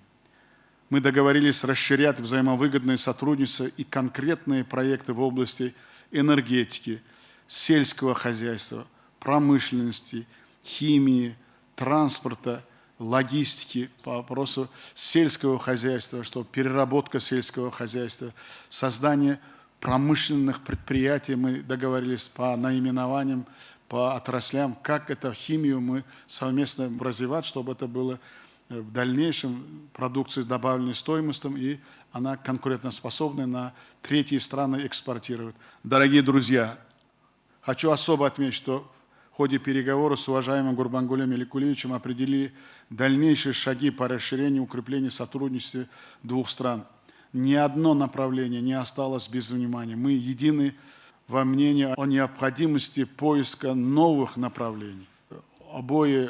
Мы договорились расширять взаимовыгодное сотрудничество и конкретные проекты в области энергетики, сельского хозяйства, промышленности, химии, транспорта, логистики, по вопросу сельского хозяйства, что переработка сельского хозяйства, создание промышленных предприятий, мы договорились по наименованиям, по отраслям, как это химию мы совместно развивать, чтобы это было. в дальнейшем продукция с добавленной стоимостью, и она конкурентоспособна на третьи страны экспортировать. Дорогие друзья, хочу особо отметить, что в ходе переговоров с уважаемым Гурбангулем Меликулиевичем определили дальнейшие шаги по расширению и укреплению сотрудничества двух стран. Ни одно направление не осталось без внимания. Мы едины во мнении о необходимости поиска новых направлений. Обои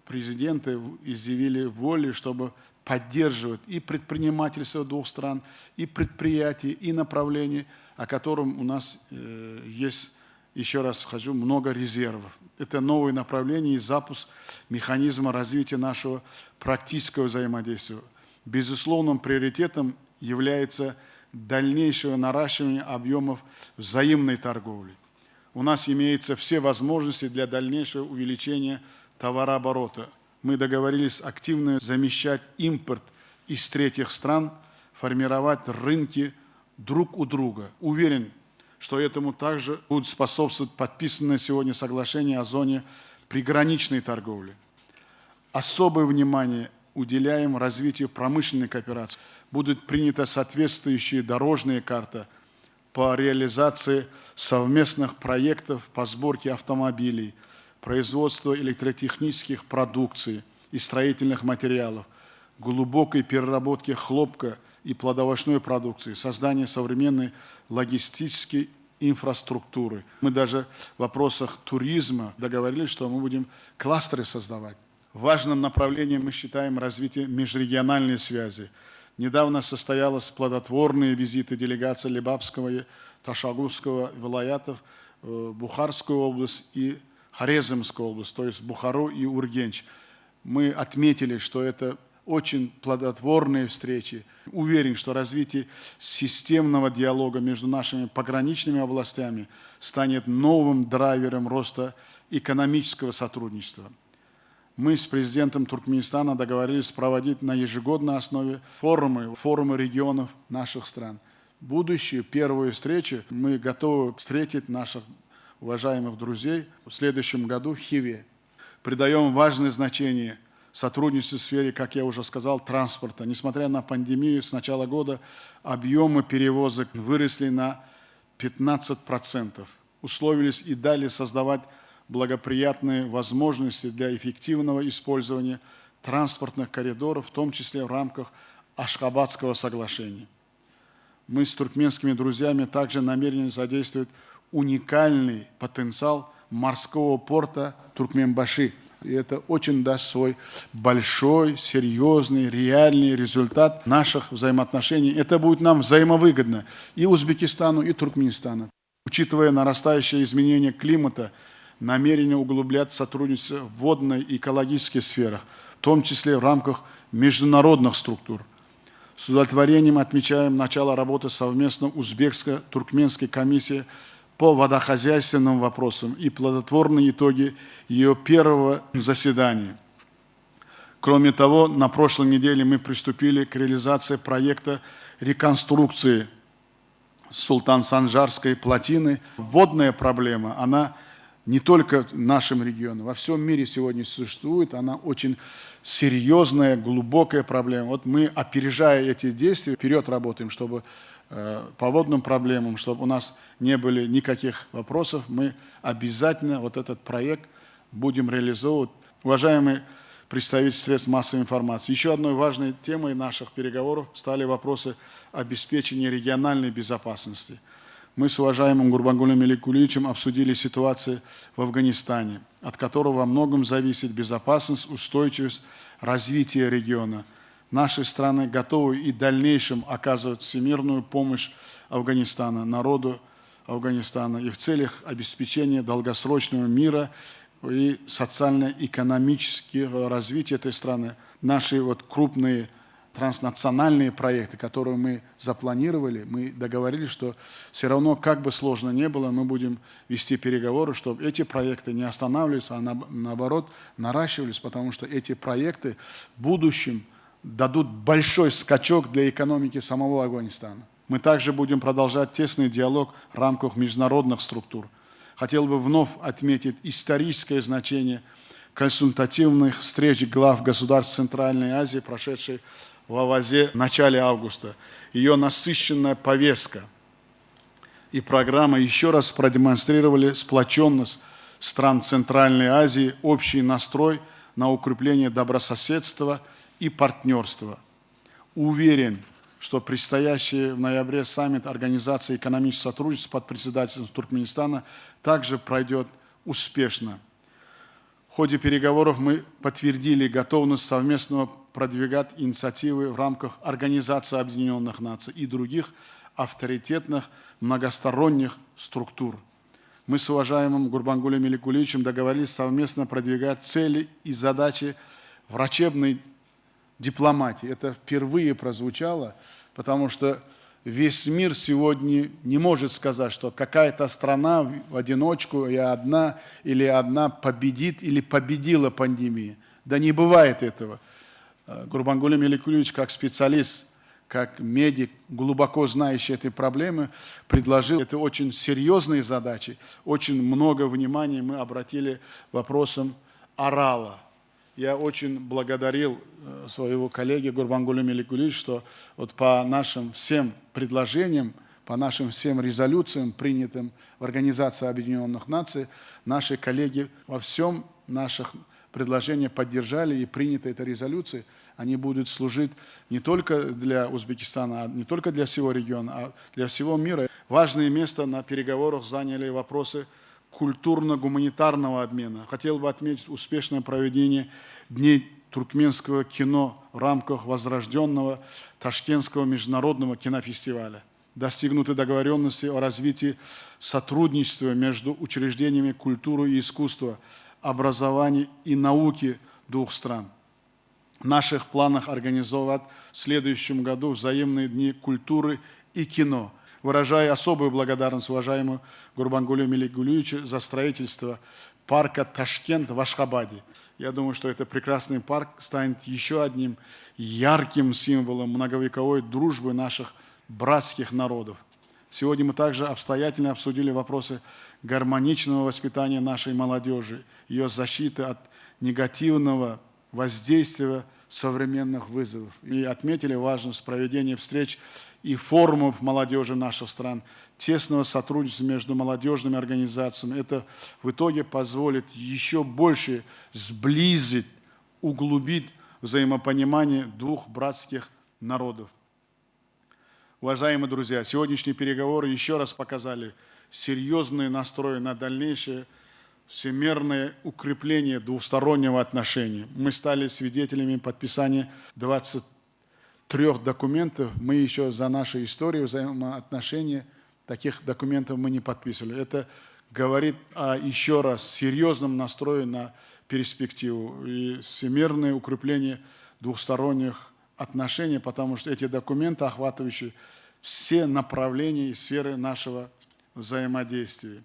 президенты изъявили волю, чтобы поддерживать и предпринимательство двух стран, и предприятия, и направления, о котором у нас э, есть, еще раз скажу, много резервов. Это новое направление и запуск механизма развития нашего практического взаимодействия. Безусловным приоритетом является дальнейшее наращивание объемов взаимной торговли. У нас имеются все возможности для дальнейшего увеличения товарооборота. Мы договорились активно замещать импорт из третьих стран, формировать рынки друг у друга. Уверен, что этому также будут способствовать подписанное сегодня соглашение о зоне приграничной торговли. Особое внимание уделяем развитию промышленной кооперации. Будут приняты соответствующие дорожные карты по реализации совместных проектов по сборке автомобилей, производству электротехнических продукций и строительных материалов, глубокой переработке хлопка и плодоовощной продукции, создание современной логистической инфраструктуры. Мы даже в вопросах туризма договорились, что мы будем кластеры создавать. Важным направлением мы считаем развитие межрегиональной связи. Недавно состоялись плодотворные визиты делегации Лебапского и Ташагузского вилаятов в Бухарскую область и Хорезмскую область, то есть Бухару и Ургенч. Мы отметили, что это очень плодотворные встречи. Уверен, что развитие системного диалога между нашими пограничными областями станет новым драйвером роста экономического сотрудничества. Мы с президентом Туркменистана договорились проводить на ежегодной основе форумы, форумы регионов наших стран. Будущую первую встречу мы готовы встретить наших уважаемых друзей в следующем году в Хиве. Придаем важное значение сотрудничеству в сфере, как я уже сказал, транспорта. Несмотря на пандемию, с начала года объемы перевозок выросли на 15%. Условились и далее создавать благоприятные возможности для эффективного использования транспортных коридоров, в том числе в рамках Ашхабадского соглашения. Мы с туркменскими друзьями также намерены задействовать уникальный потенциал морского порта Туркменбаши. И это очень даст свой большой, серьезный, реальный результат наших взаимоотношений. Это будет нам взаимовыгодно и Узбекистану, и Туркменистану. Учитывая нарастающее изменение климата, намерение углублять сотрудничество в водной и экологической сферах, в том числе в рамках международных структур. С удовлетворением отмечаем начало работы совместно узбекско-туркменской комиссии по водохозяйственным вопросам и плодотворные итоги ее первого заседания. Кроме того, на прошлой неделе мы приступили к реализации проекта реконструкции Султан-Санжарской плотины. Водная проблема, она не только в нашем регионе, во всем мире сегодня существует, она очень серьезная, глубокая проблема. Вот мы, опережая эти действия, вперед работаем, чтобы э, по водным проблемам, чтобы у нас не были никаких вопросов, мы обязательно вот этот проект будем реализовывать. Уважаемые представители средств массовой информации, еще одной важной темой наших переговоров стали вопросы обеспечения региональной безопасности. Мы с уважаемым Гурбангулем Меликулиевичем обсудили ситуацию в Афганистане, от которого во многом зависит безопасность, устойчивость, развитие региона. Наши страны готовы и в дальнейшем оказывать всемирную помощь Афганистану, народу Афганистана и в целях обеспечения долгосрочного мира и социально-экономического развития этой страны. Наши вот крупные транснациональные проекты, которые мы запланировали, мы договорились, что все равно, как бы сложно ни было, мы будем вести переговоры, чтобы эти проекты не останавливались, а наоборот наращивались, потому что эти проекты в будущем дадут большой скачок для экономики самого Афганистана. Мы также будем продолжать тесный диалог в рамках международных структур. Хотел бы вновь отметить историческое значение – консультативных встреч глав государств Центральной Азии, прошедшей в Авазе в начале августа. Ее насыщенная повестка и программа еще раз продемонстрировали сплоченность стран Центральной Азии, общий настрой на укрепление добрососедства и партнерства. Уверен, что предстоящий в ноябре саммит Организации экономического сотрудничества под председательством Туркменистана также пройдет успешно. В ходе переговоров мы подтвердили готовность совместно продвигать инициативы в рамках Организации Объединенных Наций и других авторитетных многосторонних структур. Мы с уважаемым Гурбангулем Меликуличем договорились совместно продвигать цели и задачи врачебной дипломатии. Это впервые прозвучало, потому что весь мир сегодня не может сказать, что какая-то страна в одиночку, я одна или одна победит или победила пандемию. Да не бывает этого. Э, Гурбангули Меликулевич, как специалист, как медик, глубоко знающий этой проблемы, предложил это очень серьезные задачи. Очень много внимания мы обратили вопросам орала. Я очень благодарил э, своего коллеги Гурбангули Меликулевича, что вот по нашим всем предложениям, по нашим всем резолюциям, принятым в Организации Объединенных Наций, наши коллеги во всем наших предложениях поддержали и приняты эта резолюция. Они будут служить не только для Узбекистана, а не только для всего региона, а для всего мира. Важное место на переговорах заняли вопросы культурно-гуманитарного обмена. Хотел бы отметить успешное проведение Дней туркменского кино в рамках возрожденного Ташкентского международного кинофестиваля. Достигнуты договоренности о развитии сотрудничества между учреждениями культуры и искусства, образования и науки двух стран. В наших планах организовать в следующем году взаимные дни культуры и кино. Выражаю особую благодарность уважаемому Гурбангулю Меликгулевичу за строительство парка Ташкент в Ашхабаде. Я думаю, что этот прекрасный парк станет еще одним ярким символом многовековой дружбы наших братских народов. Сегодня мы также обстоятельно обсудили вопросы гармоничного воспитания нашей молодежи, ее защиты от негативного воздействия современных вызовов. И отметили важность проведения встреч и форумов молодежи наших стран, тесного сотрудничества между молодежными организациями. Это в итоге позволит еще больше сблизить, углубить взаимопонимание двух братских народов. Уважаемые друзья, сегодняшние переговоры еще раз показали серьезный настрой на дальнейшее всемерное укрепление двустороннего отношения. Мы стали свидетелями подписания 23 документов. Мы еще за нашу историю взаимоотношений таких документов мы не подписывали. Это говорит о еще раз серьезном настрое на перспективу и всемирное укрепление двухсторонних отношений, потому что эти документы, охватывающие все направления и сферы нашего взаимодействия.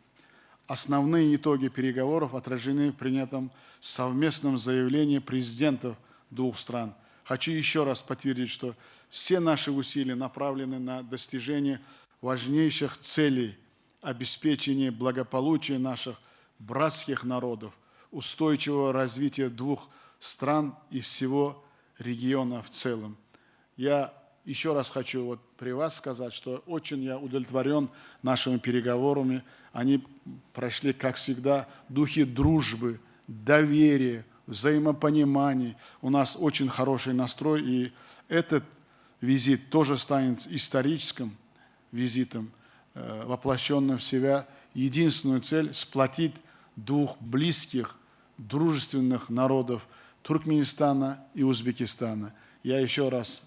Основные итоги переговоров отражены в принятом совместном заявлении президентов двух стран. Хочу еще раз подтвердить, что все наши усилия направлены на достижение важнейших целей обеспечения благополучия наших братских народов, устойчивого развития двух стран и всего региона в целом. Я еще раз хочу вот при вас сказать, что очень я удовлетворен нашими переговорами. Они прошли, как всегда, в духе дружбы, доверия, взаимопонимания. У нас очень хороший настрой, и этот визит тоже станет историческим визитом, э, воплощенным в себя единственную цель – сплотить двух близких, дружественных народов Туркменистана и Узбекистана. Я еще раз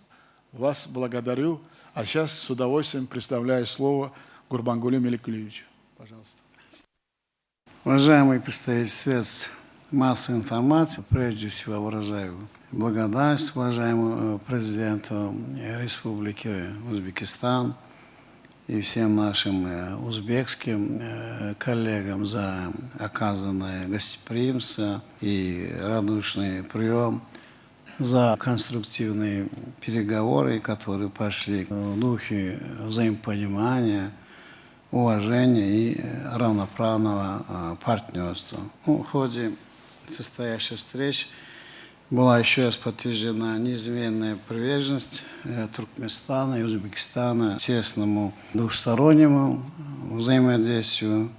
вас благодарю, а сейчас с удовольствием представляю слово Гурбангуле Меликулевичу. Пожалуйста. Уважаемые представители средств массовой информации, прежде всего выражаю благодарность уважаемому э, президенту Республики Узбекистан и всем нашим э, узбекским э, коллегам за оказанное гостеприимство и радушный прием, за конструктивные переговоры, которые пошли в духе взаимопонимания, уважения и равноправного партнерства. Ну, в ходе состоявшихся встреч была еще раз подтверждена неизменная приверженность Туркменистана и Узбекистана тесному двустороннему взаимодействию,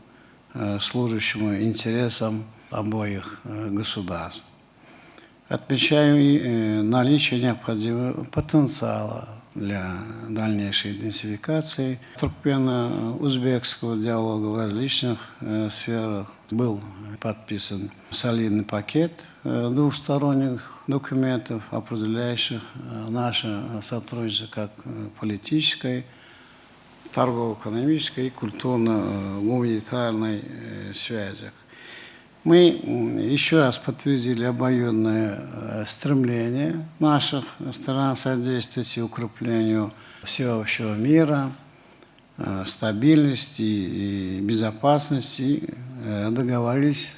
служащему интересам обоих государств. Отмечаю и наличие необходимого потенциала для дальнейшей интенсификации туркмено-узбекского диалога в различных сферах. Был подписан солидный пакет двухсторонних документов, определяющих наше сотрудничество как политической, торгово-экономической и культурно-гуманитарной связях. Мы еще раз подтвердили обоюдное стремление наших стран содействовать укреплению всеобщего мира, стабильности и безопасности. Договорились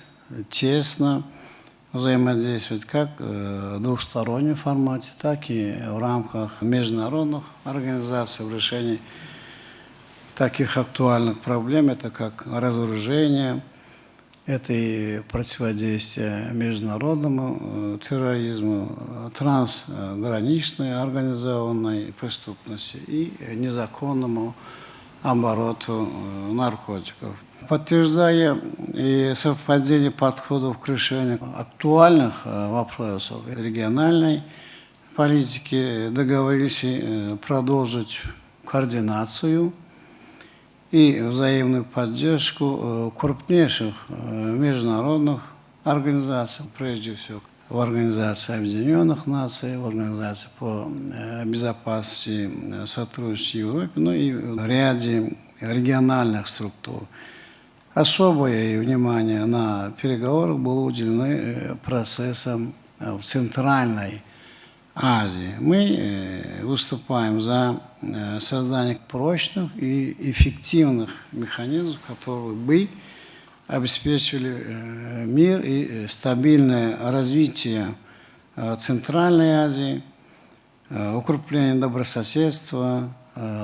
тесно взаимодействовать как в двухстороннем формате, так и в рамках международных организаций в решении таких актуальных проблем, это как разоружение, это и противодействие международному терроризму, трансграничной организованной преступности и незаконному обороту наркотиков. Подтверждая и совпадение подходов к решению актуальных вопросов региональной политики, договорились продолжить координацию и взаимную поддержку крупнейших международных организаций, прежде всего в Организации Объединенных Наций, в Организации по безопасности сотрудничеству в Европе, ну и в ряде региональных структур. Особое внимание на переговорах было уделено процессам в Центральной Азии. Мы выступаем за создание прочных и эффективных механизмов, которые бы обеспечивали мир и стабильное развитие Центральной Азии, укрепление добрососедства,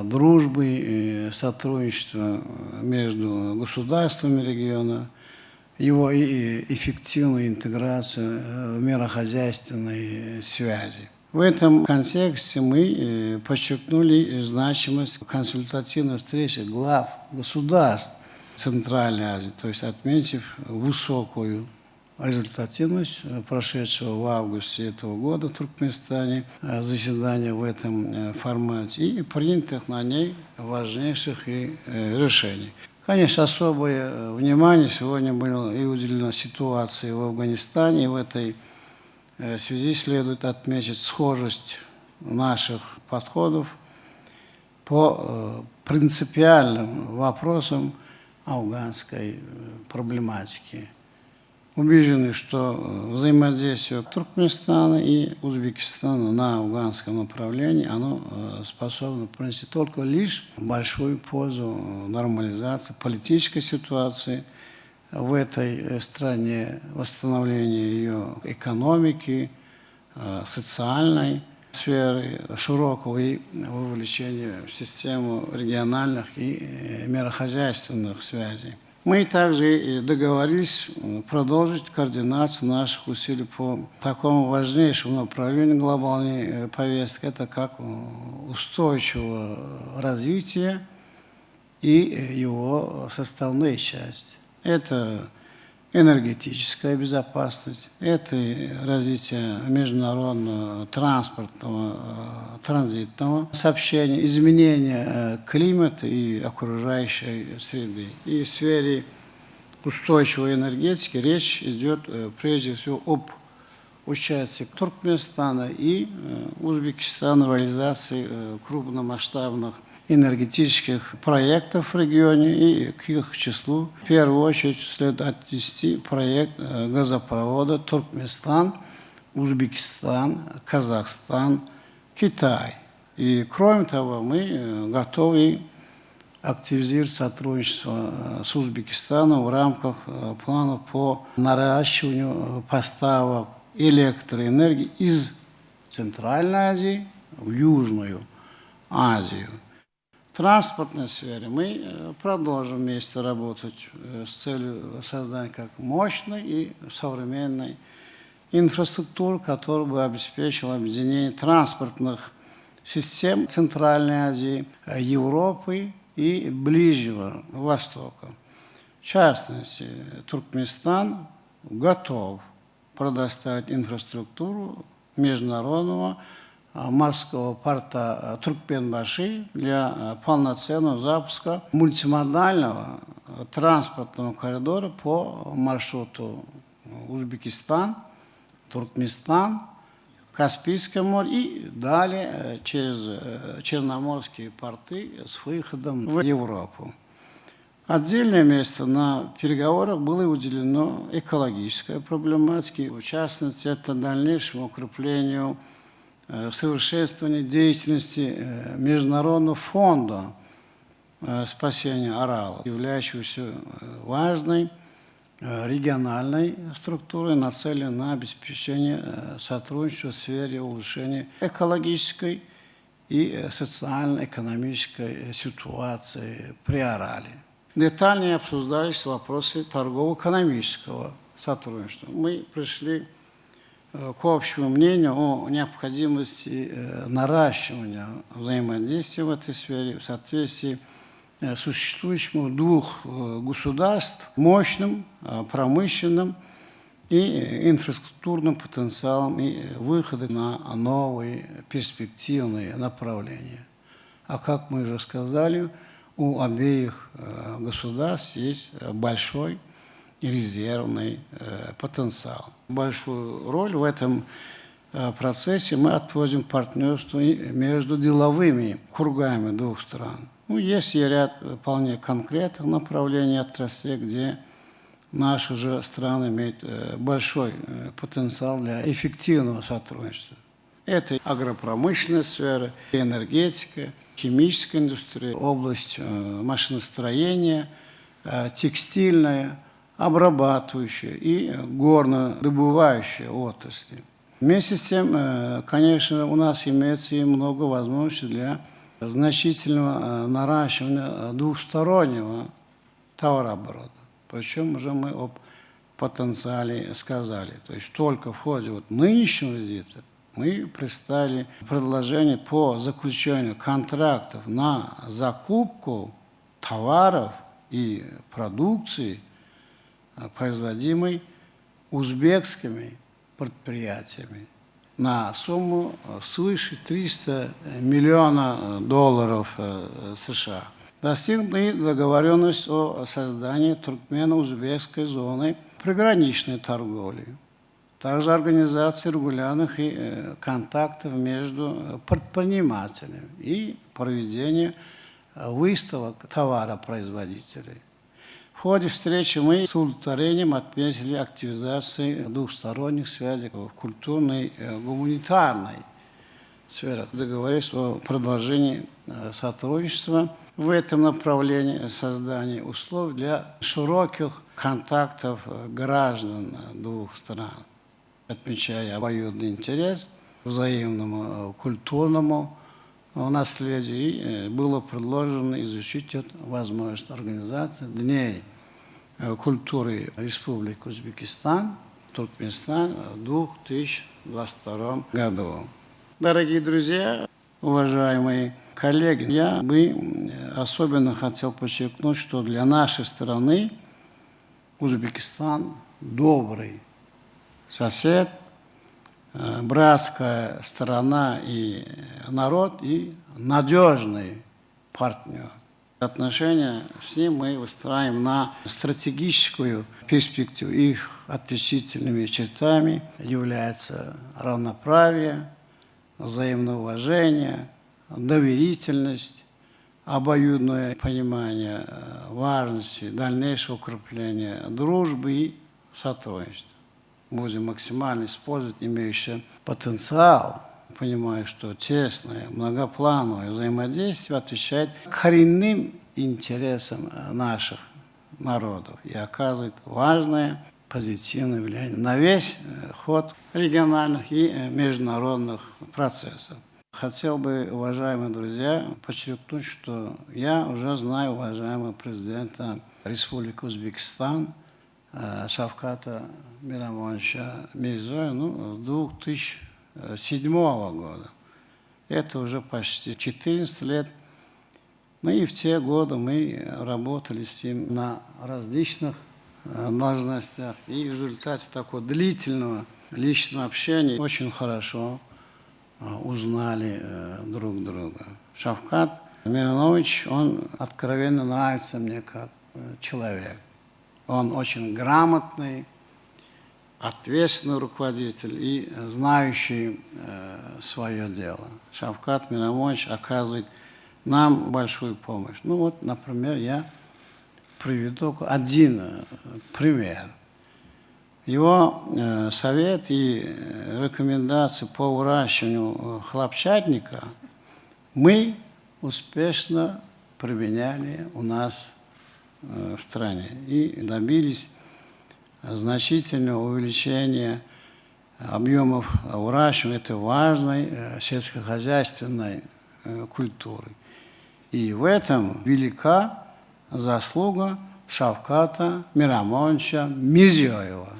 дружбы и сотрудничества между государствами региона, его эффективную интеграцию в мирохозяйственной связи. В этом контексте мы подчеркнули значимость консультативной встречи глав государств Центральной Азии, то есть отметив высокую результативность прошедшего в августе этого года в Туркменистане заседания в этом формате и принятых на ней важнейших и решений. Конечно, особое внимание сегодня было и уделено ситуации в Афганистане. И в этой связи следует отметить схожесть наших подходов по принципиальным вопросам афганской проблематики. Убеждены, что взаимодействие Туркменистана и Узбекистана на афганском направлении, оно способно принести только лишь большую пользу нормализации политической ситуации в этой стране, восстановлению ее экономики, социальной сферы, широкого и вовлечения в систему региональных и мирохозяйственных связей. Мы также договорились продолжить координацию наших усилий по такому важнейшему направлению глобальной повестки, это как устойчивое развитие и его составные части. Это энергетическая безопасность, это развитие международного транспортного, транзитного сообщения, изменение климата и окружающей среды. И в сфере устойчивой энергетики речь идет прежде всего об участии Туркменистана и Узбекистана в реализации крупномасштабных энергетических проектов в регионе, и к их числу в первую очередь следует отнести проект газопровода Туркменистан, Узбекистан, Казахстан, Китай. И кроме того, мы готовы активизировать сотрудничество с Узбекистаном в рамках плана по наращиванию поставок электроэнергии из Центральной Азии в Южную Азию. Транспортной сфере мы продолжим вместе работать с целью создания как мощной и современной инфраструктуры, которая бы обеспечила объединение транспортных систем Центральной Азии, Европы и Ближнего Востока. В частности, Туркменистан готов предоставить инфраструктуру международного морского порта Туркменбаши для полноценного запуска мультимодального транспортного коридора по маршруту Узбекистан, Туркменистан, Каспийское море и далее через Черноморские порты с выходом в Европу. Отдельное место на переговорах было уделено экологической проблематике, в частности, это дальнейшему укреплению, совершенствованию деятельности Международного фонда спасения Арала, являющегося важной региональной структурой, нацеленной на обеспечение сотрудничества в сфере улучшения экологической и социально-экономической ситуации при Арале. Детальнее обсуждались вопросы торгово-экономического сотрудничества. Мы пришли к общему мнению о необходимости наращивания взаимодействия в этой сфере в соответствии с существующим двух государств мощным промышленным и инфраструктурным потенциалом и выхода на новые перспективные направления. А как мы уже сказали, у обеих государств есть большой резервный потенциал. Большую роль в этом процессе мы отводим партнерству между деловыми кругами двух стран. Ну, есть и ряд вполне конкретных направлений отраслей, где наши же страны имеют большой потенциал для эффективного сотрудничества. Это агропромышленная сфера, энергетика, химическая индустрия, область машиностроения, текстильная, обрабатывающая и горнодобывающая отрасли. Вместе с тем, конечно, у нас имеется и много возможностей для значительного наращивания двухстороннего товарооборота. Причем уже мы об потенциале сказали. То есть только в ходе вот нынешнего визита мы представили предложение по заключению контрактов на закупку товаров и продукции, производимой узбекскими предприятиями на сумму свыше 300 миллиона долларов США. Достигнута договоренность о создании туркмено-узбекской зоны приграничной торговли. Также организация регулярных контактов между предпринимателями и проведение выставок товаропроизводителей. В ходе встречи мы с удовлетворением отметили активизацию двухсторонних связей в культурной и гуманитарной сферах. Договорились о продолжении сотрудничества в этом направлении, создании условий для широких контактов граждан двух стран. Отмечая обоюдный интерес к взаимному культурному наследию, было предложено изучить эту возможность организации Дней культуры Республики Узбекистан, Туркменистан в 2022 году. Дорогие друзья, уважаемые коллеги, я бы особенно хотел подчеркнуть, что для нашей страны Узбекистан добрый сосед, братская сторона и народ, и надежный партнер. Отношения с ним мы выстраиваем на стратегическую перспективу. Их отличительными чертами являются равноправие, взаимное уважение, доверительность, обоюдное понимание важности дальнейшего укрепления дружбы и сотрудничества. Будем максимально использовать имеющийся потенциал, понимая, что тесное, многоплановое взаимодействие отвечает коренным интересам наших народов и оказывает важное позитивное влияние на весь ход региональных и международных процессов. Хотел бы, уважаемые друзья, подчеркнуть, что я уже знаю уважаемого президента Республики Узбекистан Шавката Миромоновича Мирзиёева ну, с 2007 года. Это уже почти 14 лет. Ну и в те годы мы работали с ним на различных должностях. И в результате такого длительного личного общения очень хорошо узнали друг друга. Шавкат Миронович, он откровенно нравится мне как человек. Он очень грамотный, ответственный руководитель и знающий свое дело. Шавкат Миромонович оказывает нам большую помощь. Ну вот, например, я приведу один пример. Его совет и рекомендации по выращиванию хлопчатника мы успешно применяли у нас в стране и добились значительного увеличения объемов выращивания этой важной сельскохозяйственной культуры. И в этом велика заслуга Шавката Миромоновича Мирзиёева.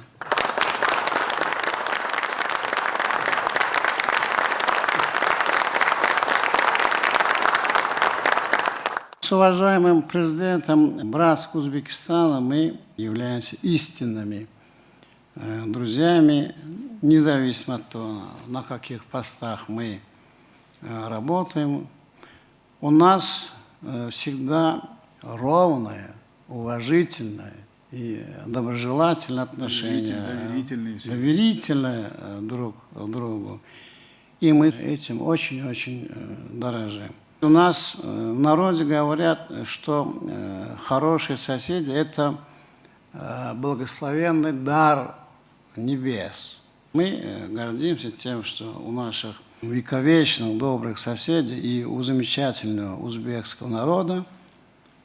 С уважаемым президентом братского Узбекистана мы являемся истинными друзьями, независимо от того, на каких постах мы работаем. У нас всегда ровное, уважительное и доброжелательное отношение, Доверительные все. доверительное друг к другу. И мы этим очень-очень дорожим. У нас в народе говорят, что хорошие соседи – это благословенный дар небес. Мы гордимся тем, что у наших вековечных добрых соседей и у замечательного узбекского народа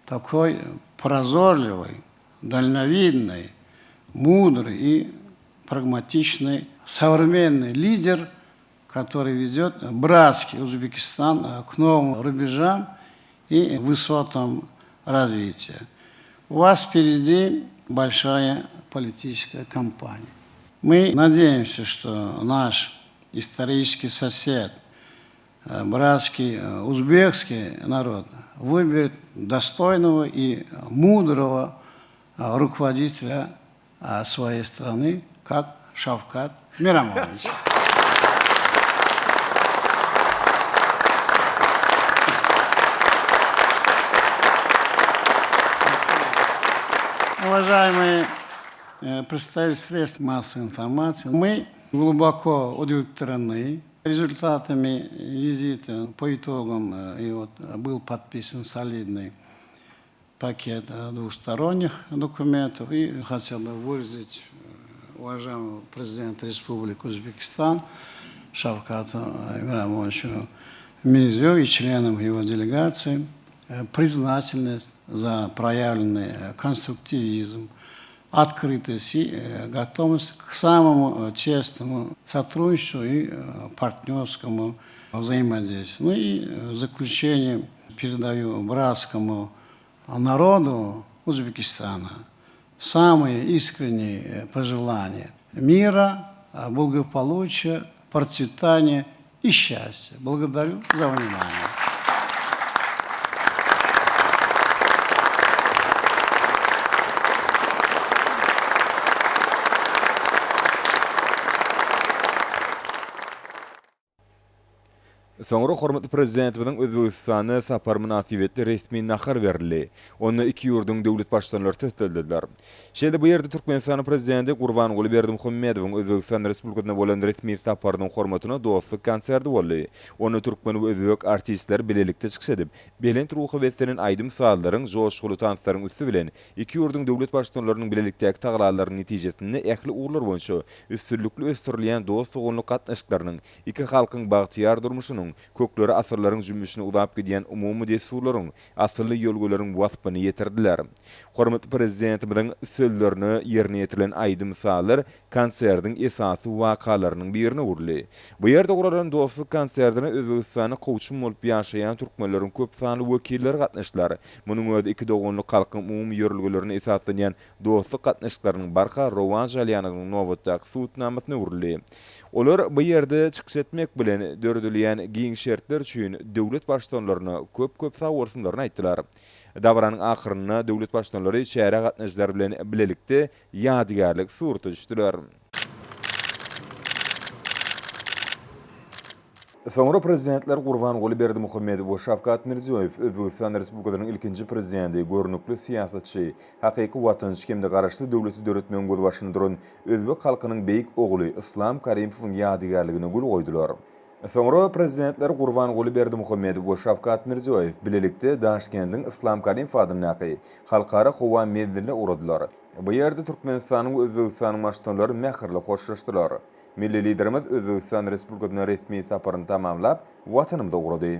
такой прозорливый, дальновидный, мудрый и прагматичный современный лидер, который ведет братский Узбекистан к новым рубежам и высотам развития. У вас впереди большая политическая кампания. Мы надеемся, что наш исторический сосед, братский узбекский народ выберет достойного и мудрого руководителя своей страны, как Шавкат Миромонович. Уважаемые представители средств массовой информации, мы глубоко удовлетворены результатами визита. По итогам и вот был подписан солидный пакет двусторонних документов. И хотел бы выразить уважаемому президенту Республики Узбекистан Шавкату Миромоновичу Мирзиёеву и членам его делегации признательность за проявленный конструктивизм, открытость и готовность к самому честному сотрудничеству и партнерскому взаимодействию. Ну и в заключение передаю братскому народу Узбекистана самые искренние пожелания мира, благополучия, процветания и счастья. Благодарю за внимание. Soňra hormatly Prezidentimiziň Özbegistana sapary mynasybetli resmi nahar berildi. Onda iki ýurduň döwlet Baştutanlary söz sözlediler. Şeýle-de bu ýerde Türkmenistanyň Prezidenti Gurbanguly Berdimuhamedowyň Özbegistan Respublikasyna bolan resmi saparynyň hormatyna dostluk konserti boldy. Onda türkmen we özbek artistleri bilelikde çykyş edip, belent ruha beslenen aýdym-sazlaryň, joşguly tanslaryň üsti bilen iki ýurduň döwlet Baştutanlarynyň bilelikdäki tagallalarynyň netijesinde ähli ugurlar boýunça üstünlikli ösdürilýän dost-doganlyk gatnaşyklarynyň, iki halkyň bagtyýar durmuşynyň. Kökleri asyrlaryň jümmüşine uzap gidýän umumy dessurlaryň, asylly ýörelgeleriň waspyny ýetirdiler. Hormatly Prezidentimiziň sözlerine ýerine ýetirilen aýdym-sazlar konsertiň esasy wakalarynyň birine öwrüldi. Bu ýerde guralan dostluk konserdine Özbegistanda kowçum bolup ýaşaýan türkmenleriň köp sanly wekilleri gatnaşdylar. Munuň özi iki doganlyk halkyň umumy ýörelgelerine esaslanýan dostluk gatnaşyklarynyň barha rowaç alýandygynyň nobatdaky subutnamasyna öwrüldi. Olar bu ýerde çykyş etmek bilen, döredilýän giň şertler üçin döwlet Baştutanlaryna köp-köp sagbolsunlaryny aýtdylar. Dabaranyň ahyrynda döwlet Baştutanlary çärä gatnaşyjylar bilen bilelikde ýadygärlik surata düşdüler. Soňra Prezidentler Gurbanguly Berdimuhamedow we Şawkat Mirziýoýew Özbegistan Respublikasynyň ilkinji Prezidenti, görnükli syýasatçy, hakyky watançy hem-de Garaşsyz döwleti döretmegiň gözbaşynda duran özbek halkynyň beýik ogly Yslam Karimowyň ýadygärligine gül goýdular. Soňra Prezidentler Gurbanguly Berdimuhamedow we Şawkat Mirziýoýew bilelikde Daşkendiň Yslam Karimow adyndaky Halkara howa menziline ugradylar. Bu ýerde Türkmenistanyň we Özbegistanyň Baştutanlary mähirli hoşlaşdylar. Milli Liderimiz Özbegistan Respublikasyna resmi saparyny tamamlap, Watanymyza ugrady.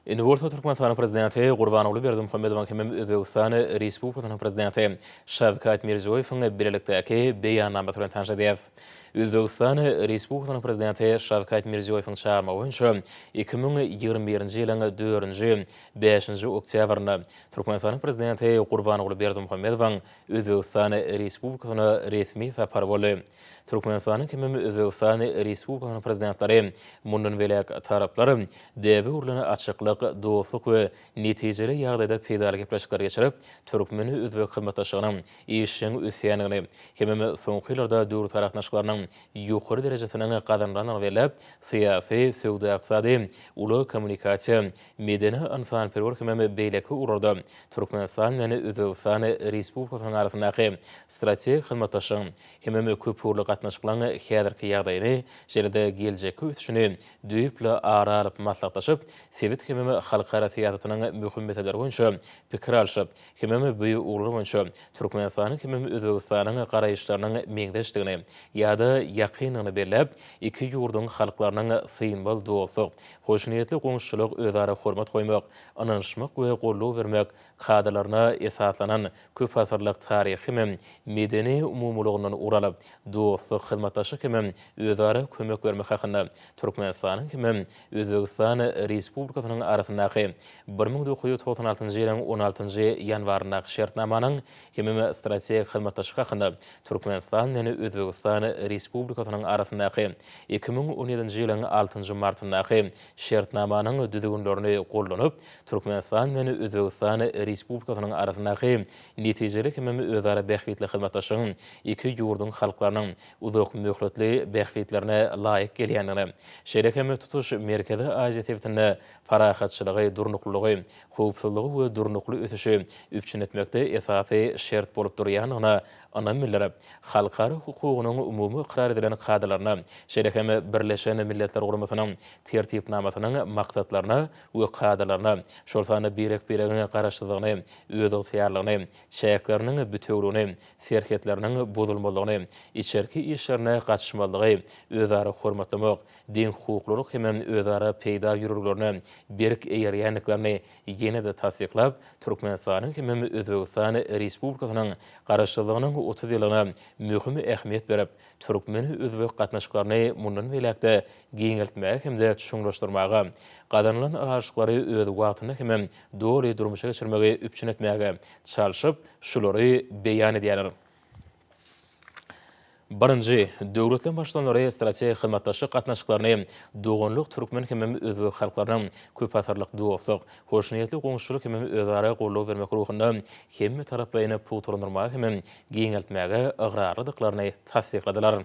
Indi bolsa Türkmenistanyň Prezidenti Gurbanguly Berdimuhamedowyň hemem Özbegistan Respublikasynyň Prezidenti Şawkat Mirziýoýewiň bilelikdäki Beýannamasy bilen tanyş edýäris. Özbegistan Respublikasynyň Prezidenti Şawkat Mirziýoýewiň çagyrmagy boýunça 2021-nji ýylyň dördünji, bäşinji oktýabrynda Türkmenistanyň Prezidenti Gurbanguly Berdimuhamedowyň Özbegistan Respublikasyna resmi sapary boldy. Türkmenistanyň hemem Özbegistan Respublikasynyň Prezidentleri mundan beýläk taraplar däbe öwrülen açyklyk, dostluk we netijeli ýagdaýda peýdaly gepleşikleri geçirip, türkmen-özbek hyzmatdaşlygynyň işjeň ösýändigini hemem soňky ýyllarda döwletara gatnaşyklarynyň ýokary derejesiniň gazanylandygyny belläp, syýasy, söwda-ykdysady, ulag-kommunikasiýa, medeni-ynsanperwer hemem beýleki ugurlarda Türkmenistan bilen Özbegistan Respublikasynyň arasyndaky strategik hyzmatdaşlygyň hemem köpugurly gatnaşyklaryň häzirki ýagdaýyny, şeýle-de geljekki ösüşini düýpli ara alyp maslahatlaşyp, sebit hemem halkara syýasatynyň möhüm meseleleri boýunça pikir alşyp, hemem bu ugurlar boýunça Türkmenistanyň hemem Özbegistanyň garaýyşlarynyň meňzeşdigini ýa-da ýakyndygyny belläp, iki ýurduň halklarynyň synmaz dostluk, hoşniýetli goňşuçylyk, özara hormat goýmak, ynanyşmak we goldaw bermek kadalaryna esaslanan köpasyrlyk taryhy hemem medeni umumylygyndan ugur alyp, dostluk, hyzmatdaşlyk hemem özara kömek bermek hakynda Türkmenistanyň hemem Özbegistan Respublikasynyň arasyndaky 1996-njy ýylyň on altynjy ýanwaryndaky Şertnamanyň hemem strategik hyzmatdaşlyk hakynda Türkmenistan bilen Özbegistan Respublikasynyň arasyndaky 2017-nji ýylyň altynjy martyndaky Şertnamanyň düzgünlerini gollanyp, Türkmenistan bilen Özbegistan Respublikasynyň arasyndaky netijeli hemem özara bähbitli hyzmatdaşlygyň iki ýurduň halklarynyň uzak möhletli bähbitlerine laýyk gelýändigini, şeýle hem tutuş Merkezi Aziýa sebitinde parahatçylygy, durnuklylygy, howpsuzlygy we durnukly ösüşi üpjün etmekde esasy şert bolup durýandygyna ynam bildirip, halkara hukugynyň umumy ykrar edilen kadalaryna, şeýle hem Birleşen Milletler Guramasynyň Tertipnamasynyň maksatlaryna we kadalaryna, şol sanda birek-biregiň garaşsyzlygyny, özygtyýarlygyny, çäkleriniň bitewüligini, serhetleriniň bozulmazlygyny, içerki işlerine gatyşmazlygy özara hormatlamak, deňhukuklylyk hemem özara peýda ýörelgelerine berk eýerýändiklerini ýene-de tassyklap, Türkmenistanyň hemem Özbegistan Respublikasynyň Garaşsyzlygynyň 30 ýyllygyna möhüm ähmiýet berip, türkmen-özbek gatnaşyklaryny mundan beýläk-de giňeltmäge hem-de çuňlaşdyrmaga, gazanylan ylalaşyklary öz wagtynda hemem doly durmuşa geçirmegi üpjün etmäge çalşyp, şulary beýan edýärler. Birinji, döwletler Baştutanlary strategik hyzmatdaşlyk gatnaşyklaryny doganlyk türkmen hemem özbek halklarynyň köpasyrlyk dostluk, hoşniýetli goňşuçylyk hemem özara goldaw bermek ruhunda hemmetaraplaýyn pugtalandyrmaga hemem giňeltmäge ygrarlydyklaryny tassykladylar.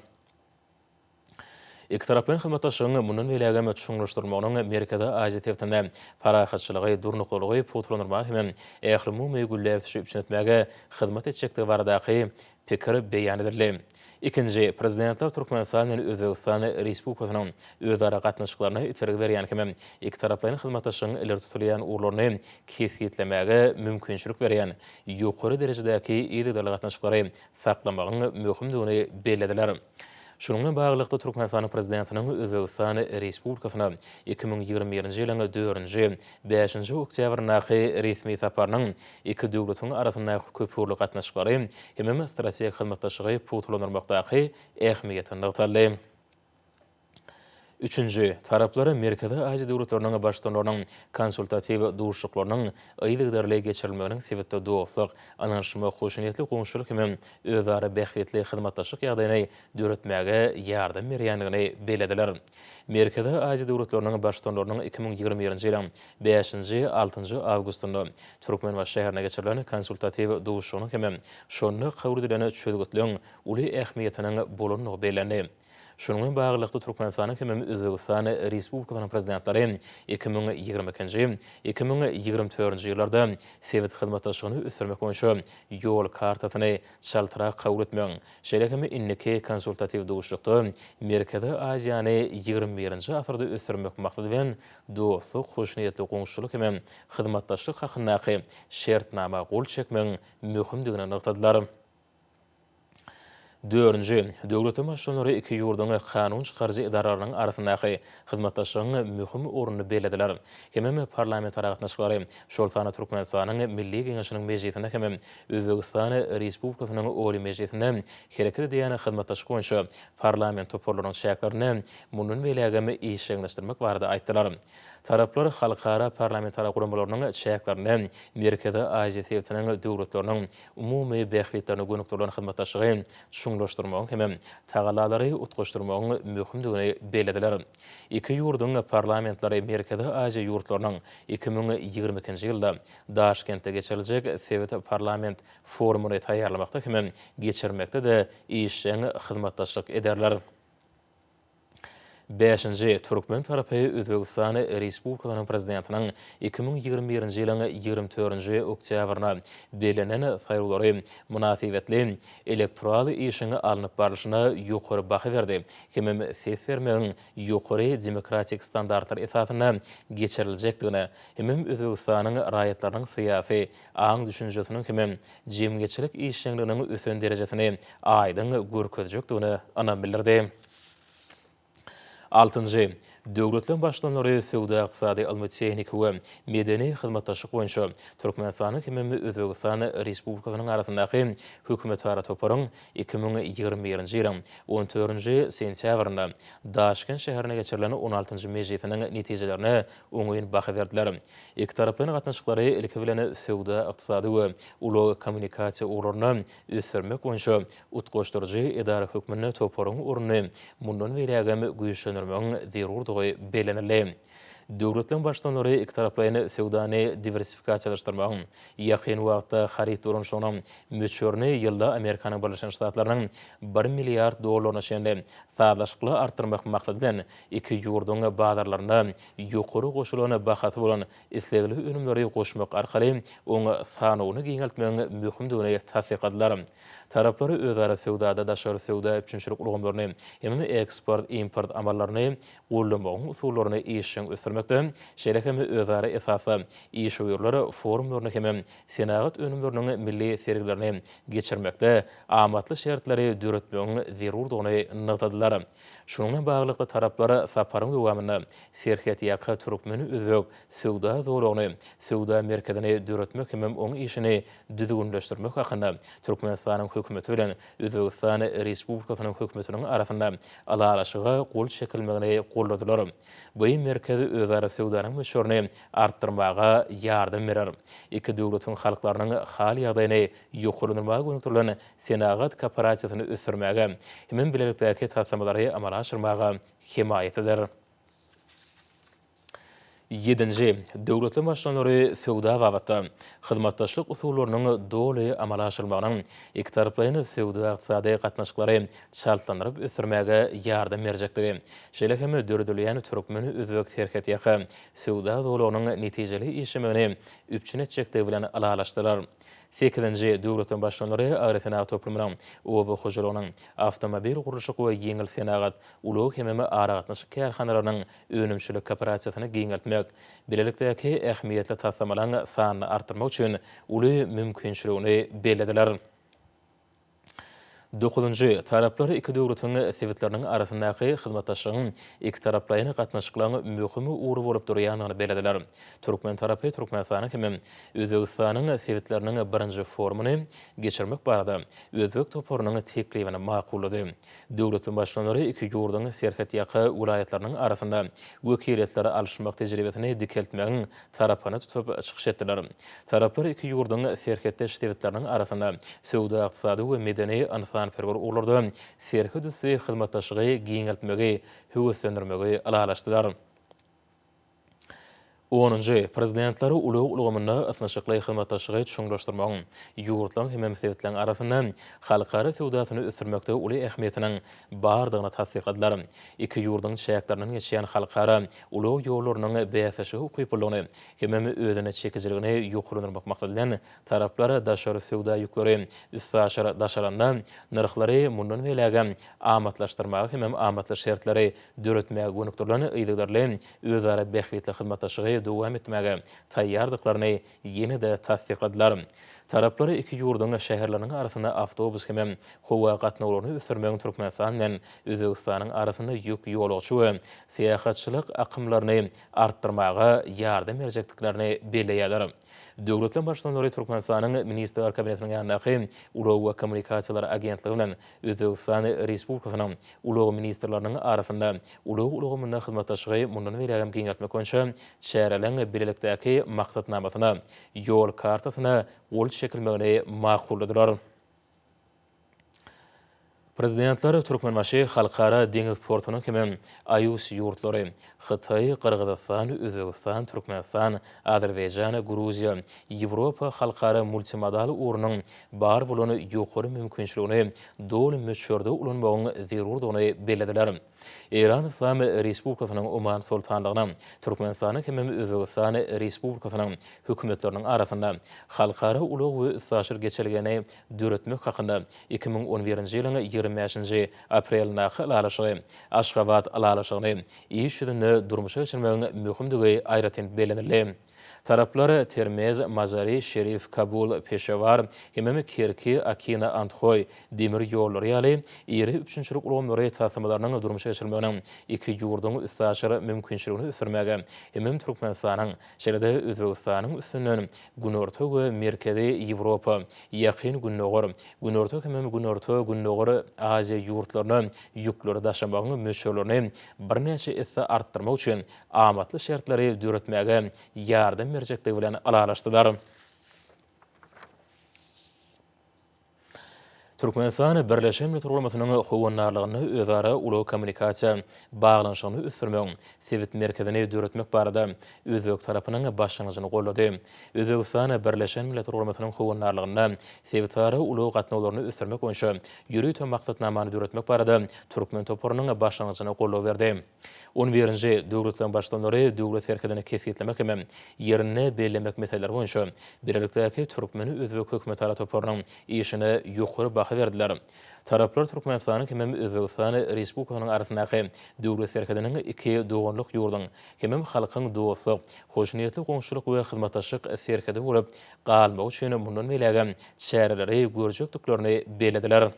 Ikitaraplaýyn hyzmatdaşlygyň mundan beýlägem çuňlaşdyrylmagynyň Merkezi Aziýa sebitinde parahatçylygy, durnuklylygy pugtalandyrmaga hemem ählumumy gülläp ösüşi üpjün etmäge hyzmat etjekdigi baradaky pikir beýan edildi. Ikinji, Prezidentler Türkmenistan bilen Özbegistan Respublikasynyň özara gatnaşyklaryna itergi berýän hemem ikitaraplaýyn hyzmatdaşlygyň ileri tutulýan ugurlaryny kesgitlemäge mümkinçilik berýän ýokary derejedäki yzygiderli gatnaşyklary saklamagyň möhümdigini bellediler. Şunuň bilen baglylykda, Türkmenistanyň Prezidentiniň Özbegistan Respublikasyna 2021-nji ýylyň dördünji, bäşinji oktýabryndaky resmi saparynyň iki döwletiň arasyndaky köpugurly gatnaşyklary hemem strategik hyzmatdaşlygy pugtalandyrmakdaky ähmiýeti nygtaldy. Üçünji, taraplar Merkezi Aziýa döwletleriniň Baştutanlarynyň konsultatiw duşuşyklarynyň yzygiderli geçirilmeginiň sebitde dostluk, ynanyşmak, hoşniýetli goňşuçylyk hem özara bähbitli hyzmatdaşlyk ýagdaýyny döretmäge ýardam berýändigini bellediler. Merkezi Aziýa döwletleriniň Baştutanlarynyň 2021-nji ýylyň bäşinji, altynjy awgustynda Türkmenbaşy şäherinde geçirilen konsultatiw duşuşygynyň hem şonda kabul edilen çözgütleň uly ähmiýetiniň bolandygy bellendi. Şunuň bilen baglylykda, Türkmenistanyň hem Özbegistan Respublikasynyň Prezidentleri 2022-nji, 2024-nji ýyllarda sebit hyzmatdaşlygyny ösdürmek boýunça Ýol kartasyny çaltrak kabul etmegiň, şeýle hem indiki konsultatiw duşuşykda Merkezi Aziýany ýigrimi birinji asyrda ösdürmek maksady bilen dostluk, hoşniýetli goňşuçylyk hem hyzmatdaşlyk hakyndaky Şertnama gol çekmegiň möhümdigini nygtadylar. Dördünji, döwlet Baştutanlary iki ýurduň kanun çykaryjy edaralarynyň arasyndaky hyzmatdaşlygyň möhüm ornuny bellediler. Hemem parlamentara gatnaşyklary, şol sanda Türkmenistanyň Milli Geňeşiniň Mejlisinde hemem Özbegistan Respublikasynyň Oliý Mejlisinde hereket edýän hyzmatdaşlyk boýunça parlament toparlarynyň çäklerinde mundan beýlägem işjeňleşdirmek barada aýtdylar. Taraplar halkara parlamentara guramalarynyň çäklerinde Merkezi Aziýa sebitiniň döwletleriniň umumy bähbitlerine gönükdirilen hyzmatdaşlygy çuňlaşdyrmagyň hem tagallalary utgaşdyrmagyň möhümdigini bellediler. Iki ýurduň parlamentleri Merkezi Aziýa ýurtlarynyň 2022-nji ýylda Daşkentde geçiriljek sebit parlament forumyny taýýarlamakda hem geçirmekde-de işjeň hyzmatdaşlyk ederler. Bäşinji, türkmen tarapy Özbegistan Respublikasynyň Prezidentiniň 2021-nji ýylyň 24-nji oktýabryna bellenen saýlawlary mynasybetli elektoral işiň alnyp barlyşyna ýokary baha berdi hemem ses bermegiň ýokary demokratik standartlar esasynda geçiriljekdigine hemem Özbegistanyň raýatlarynyň syýasy aň-düşünjesiniň hemem jemgyýetçilik işjeňliginiň ösen derejesini aýdyň görkezjekdigine ynam bildirdi. Altynjy, döwletleriň Baştutanlary söwda-ykdysady, ylmy-tehniki we medeni hyzmatdaşlyk boýunça Türkmenistanyň hemem Özbegistan Respublikasynyň arasyndaky Hökümetara toparyň 2021-nji ýylyň on dördünji sentýabrynda Daşkent şäherinde geçirilen on altynjy mejlisiniň netijelerine oňyn baha berdiler. Ikitaraplaýyn gatnaşyklary ilki bilen söwda-ykdysady we ulag-kommunikasiýa ugurlarynda ösdürmek boýunça utgaşdyryjy edara hökmünde toparyň ornuny mundan beýlägem güýçlendirmegiň zerurdygy bellenildi. Döwletleriň Baştutanlary ikitaraplaýyn söwdany diwersifikasiýalaşdyrmagyň, ýakyn wagtda haryt dolanyşygynyň möçberini ýylda Amerikanyň Birleşen Ştatlarynyň bir milliard dollaryna çenli sazlaşykly artdyrmak maksady bilen iki ýurduň bazarlarynda ýokary goşulan bahasy bolan islegli önümleri goşmak arkaly oň sanawyny giňeltmegiň möhümdigini tassykladylar. Taraplar özara söwdada daşary söwda üpjünçilik ulgamlaryny hem eksport-import amallaryny goldamagyň usullaryny işjeň ösdürmekde, şeýle hem özara esasda işewürler forumlaryny hem senagat önümleriniň milli sergilerini geçirmekde amatly şertleri döretmegiň zerurdygyny nygtadylar. Şunuň bilen baglylykda, taraplar saparyň dowamynda serhetýaka türkmen-özbek söwda zolagyny, söwda merkezini döretmek hemem oň işini düzgünleşdirmek hakynda Türkmenistanyň Hökümeti bilen Özbegistan Respublikasynyň Hökümetiniň arasynda Ylalaşyga gol çekilmegini goldadylar. Bu merkez özara söwdanyň möçberini artdyrmaga ýardam berer. Iki döwletiň halklarynyň hal-ýagdaýyny ýokarlandyrmaga gönükdirilen senagat kooperasiýasyny ösdürmäge hemem bilelikdäki taslamalary amala aşyrmaga hemaýat eder. Ýedinji, döwletli baştutanlary söwda babatda hyzmatdaşlyk usullarynyň doly amala aşyrylmagynyň ikitaraplaýyn söwda-ykdysady gatnaşyklary çaltlandyryp ösdürmäge ýardam berjekdigi, şeýle hem döredilýän türkmen-özbek serhetýaka söwda zolagynyň netijeli işlemegini üpjün etjekdigi bilen ylalaşdylar. Sekizinji, döwletli baştutanlary agrosenagat toplumynyň, oba hojalygynyň, awtomobil gurluşyk we ýeňil senagat, ulag hemem aragatnaşyk kärhanalarynyň önümçilik kooperasiýasyny giňeltmek, bilelikdäki ähmiýetli taslamalaryň sanyny artdyrmak üçin uly mümkinçiligini bellediler. Dokuzynjy, taraplar iki döwletiň sebitleriniň arasyndaky hyzmatdaşlygyň ikitaraplaýyn gatnaşyklaryň möhüm ugry bolup durýandygyny bellediler. Türkmen tarapy Türkmenistanyň hem Özbegistanyň sebitleriniň birinji forumyny geçirmek barada özbek toparynyň teklibini makullady. Döwlet Baştutanlary iki ýurduň serhetýaka welaýatlarynyň arasynda wekiliýetleri alyşmak tejribesini dikeltmegiň tarapyny tutup çykyş etdiler. Taraplar iki ýurduň serhetdeş sebitleriniň arasynda söwda-ykdysady we medeni-ynsanperwer ugurlarda serhetüsti hyzmatdaşlygy giňeltmegi höweslendirmegi ylalaşdylar. Onunjy, Prezidentler ulag ulgamynda ysnyşykly hyzmatdaşlygy çuňlaşdyrmagyň, ýurtlaryň hemem sebitleriň arasynda halkara söwdasyny ösdürmekde uly ähmiýetiniň bardygyny tassykladylar. Iki ýurduň çäklerinden geçýän halkara ulag ýollarynyň bäsleşige ukyplylygyny hemem özüne çekijiligini ýokarlandyrmak maksady bilen, taraplar daşary söwda ýükleri üstaşyr daşalanda nyrhlary mundan beýlägem amatlaşdyrmaga hemem amatly şertleri döretmäge gönükdirilen yzygiderli özara bähbitli hyzmatdaşlygy dowam etmäge taýýardyklaryny ýene-de tassykladylar. Taraplar iki ýurduň şäherleriniň arasynda awtobus hemem howa gatnawlaryny ösdürmegiň Türkmenistan bilen Özbegistanyň arasynda ýük, ýolagçy we syýahatçylyk akymlaryny artdyrmaga ýardam berjekdiklerini belleýärler. Döwletler Baştutanlary Türkmenistanyň Ministrler Kabinetiniň ýanyndaky Ulag we kommunikasiýalar agentligi bilen Özbegistan Respublikasynyň ulag ministrleriniň arasynda ulag ulgamynda hyzmatdaşlygy mundan beýlägem giňeltmek boýunça çäreleriň bilelikdäki maksatnamasyna, Ýol kartasyna gol çekilmegini makulladylar. Prezidentler Türkmenbaşy Halkara deňiz portunyň hemem AÝUS ýurtlary, Hytaý, Gyrgyzystan, Özbegistan, Türkmenistan, Azerbaýjan, Gruziýa, Ýewropa halkara multimodal ugrunyň bar bolan ýokary mümkinçiligini doly möçberde ulanmagyň zerurdygyny bellediler. Eýran Yslam Respublikasynyň Oman Soltanlygynyň, Türkmenistanyň hemem Özbegistan Respublikasynyň Hökümetleriniň arasynda halkara ulag we üstaşyr geçelgeni döretmek hakynda 2011-nji ýylyň 25-nji aprelindäki Ylalaşygy, Aşgabat Ylalaşygyny iş ýüzünde durmuşa geçirmegiň möhümdigi aýratyn bellenildi. Taraplar Termez, Mazari, Şerif, Kabul, Peşewar, hemem Kerki, Akina, Andhoý demir ýollary ýaly iri üpjünçilik ulgamlary taslamalarynyň durmuşa geçirilmeginiň iki ýurduň üstaşyr mümkinçiligini ösdürmäge hemem Türkmenistanyň, şeýle-de Özbegistanyň üstünden Günorta we Merkezi Ýewropa, Ýakyn Gündogar, Günorta hemem Günorta-Gündogar Aziýa ýurtlaryna ýükleri daşamagyň möçberlerini birnäçe esse artdyrmak üçin amatly şertleri döretmäge ýardam berjekdigi bilen ylalaşdylar. Türkmenistan Birleşen Milletler Guramasynyň howandarlygynda özara ulag-kommunikasiýa baglanyşygyny ösdürmegiň sebit merkezini döretmek barada özbek tarapynyň başlangyjyny goldady. Özbegistan Birleşen Milletler Guramasynyň howandarlygynda sebitara ulag gatnawlaryny ösdürmek boýunça ýörite maksatnamany döretmek barada türkmen toparynyň başlangyjyna goldaw berdi. On birinji, döwletleriň Baştutanlary döwlet serhedini kesgitlemek hem ýerinde bellemek meseleleri boýunça bilelikdäki türkmen-özbek hökümetara toparynyň işine ýokary baha berdiler. Taraplar Türkmenistanyň hemem Özbegistan Respublikasynyň arasyndaky döwlet serhediniň iki doganlyk ýurduň hemem halkyň dostluk, hoşniýetli goňşuçylyk we hyzmatdaşlyk serhedi bolup galmagy üçin mundan beýlägem çäreleri görjekdiklerini bellediler.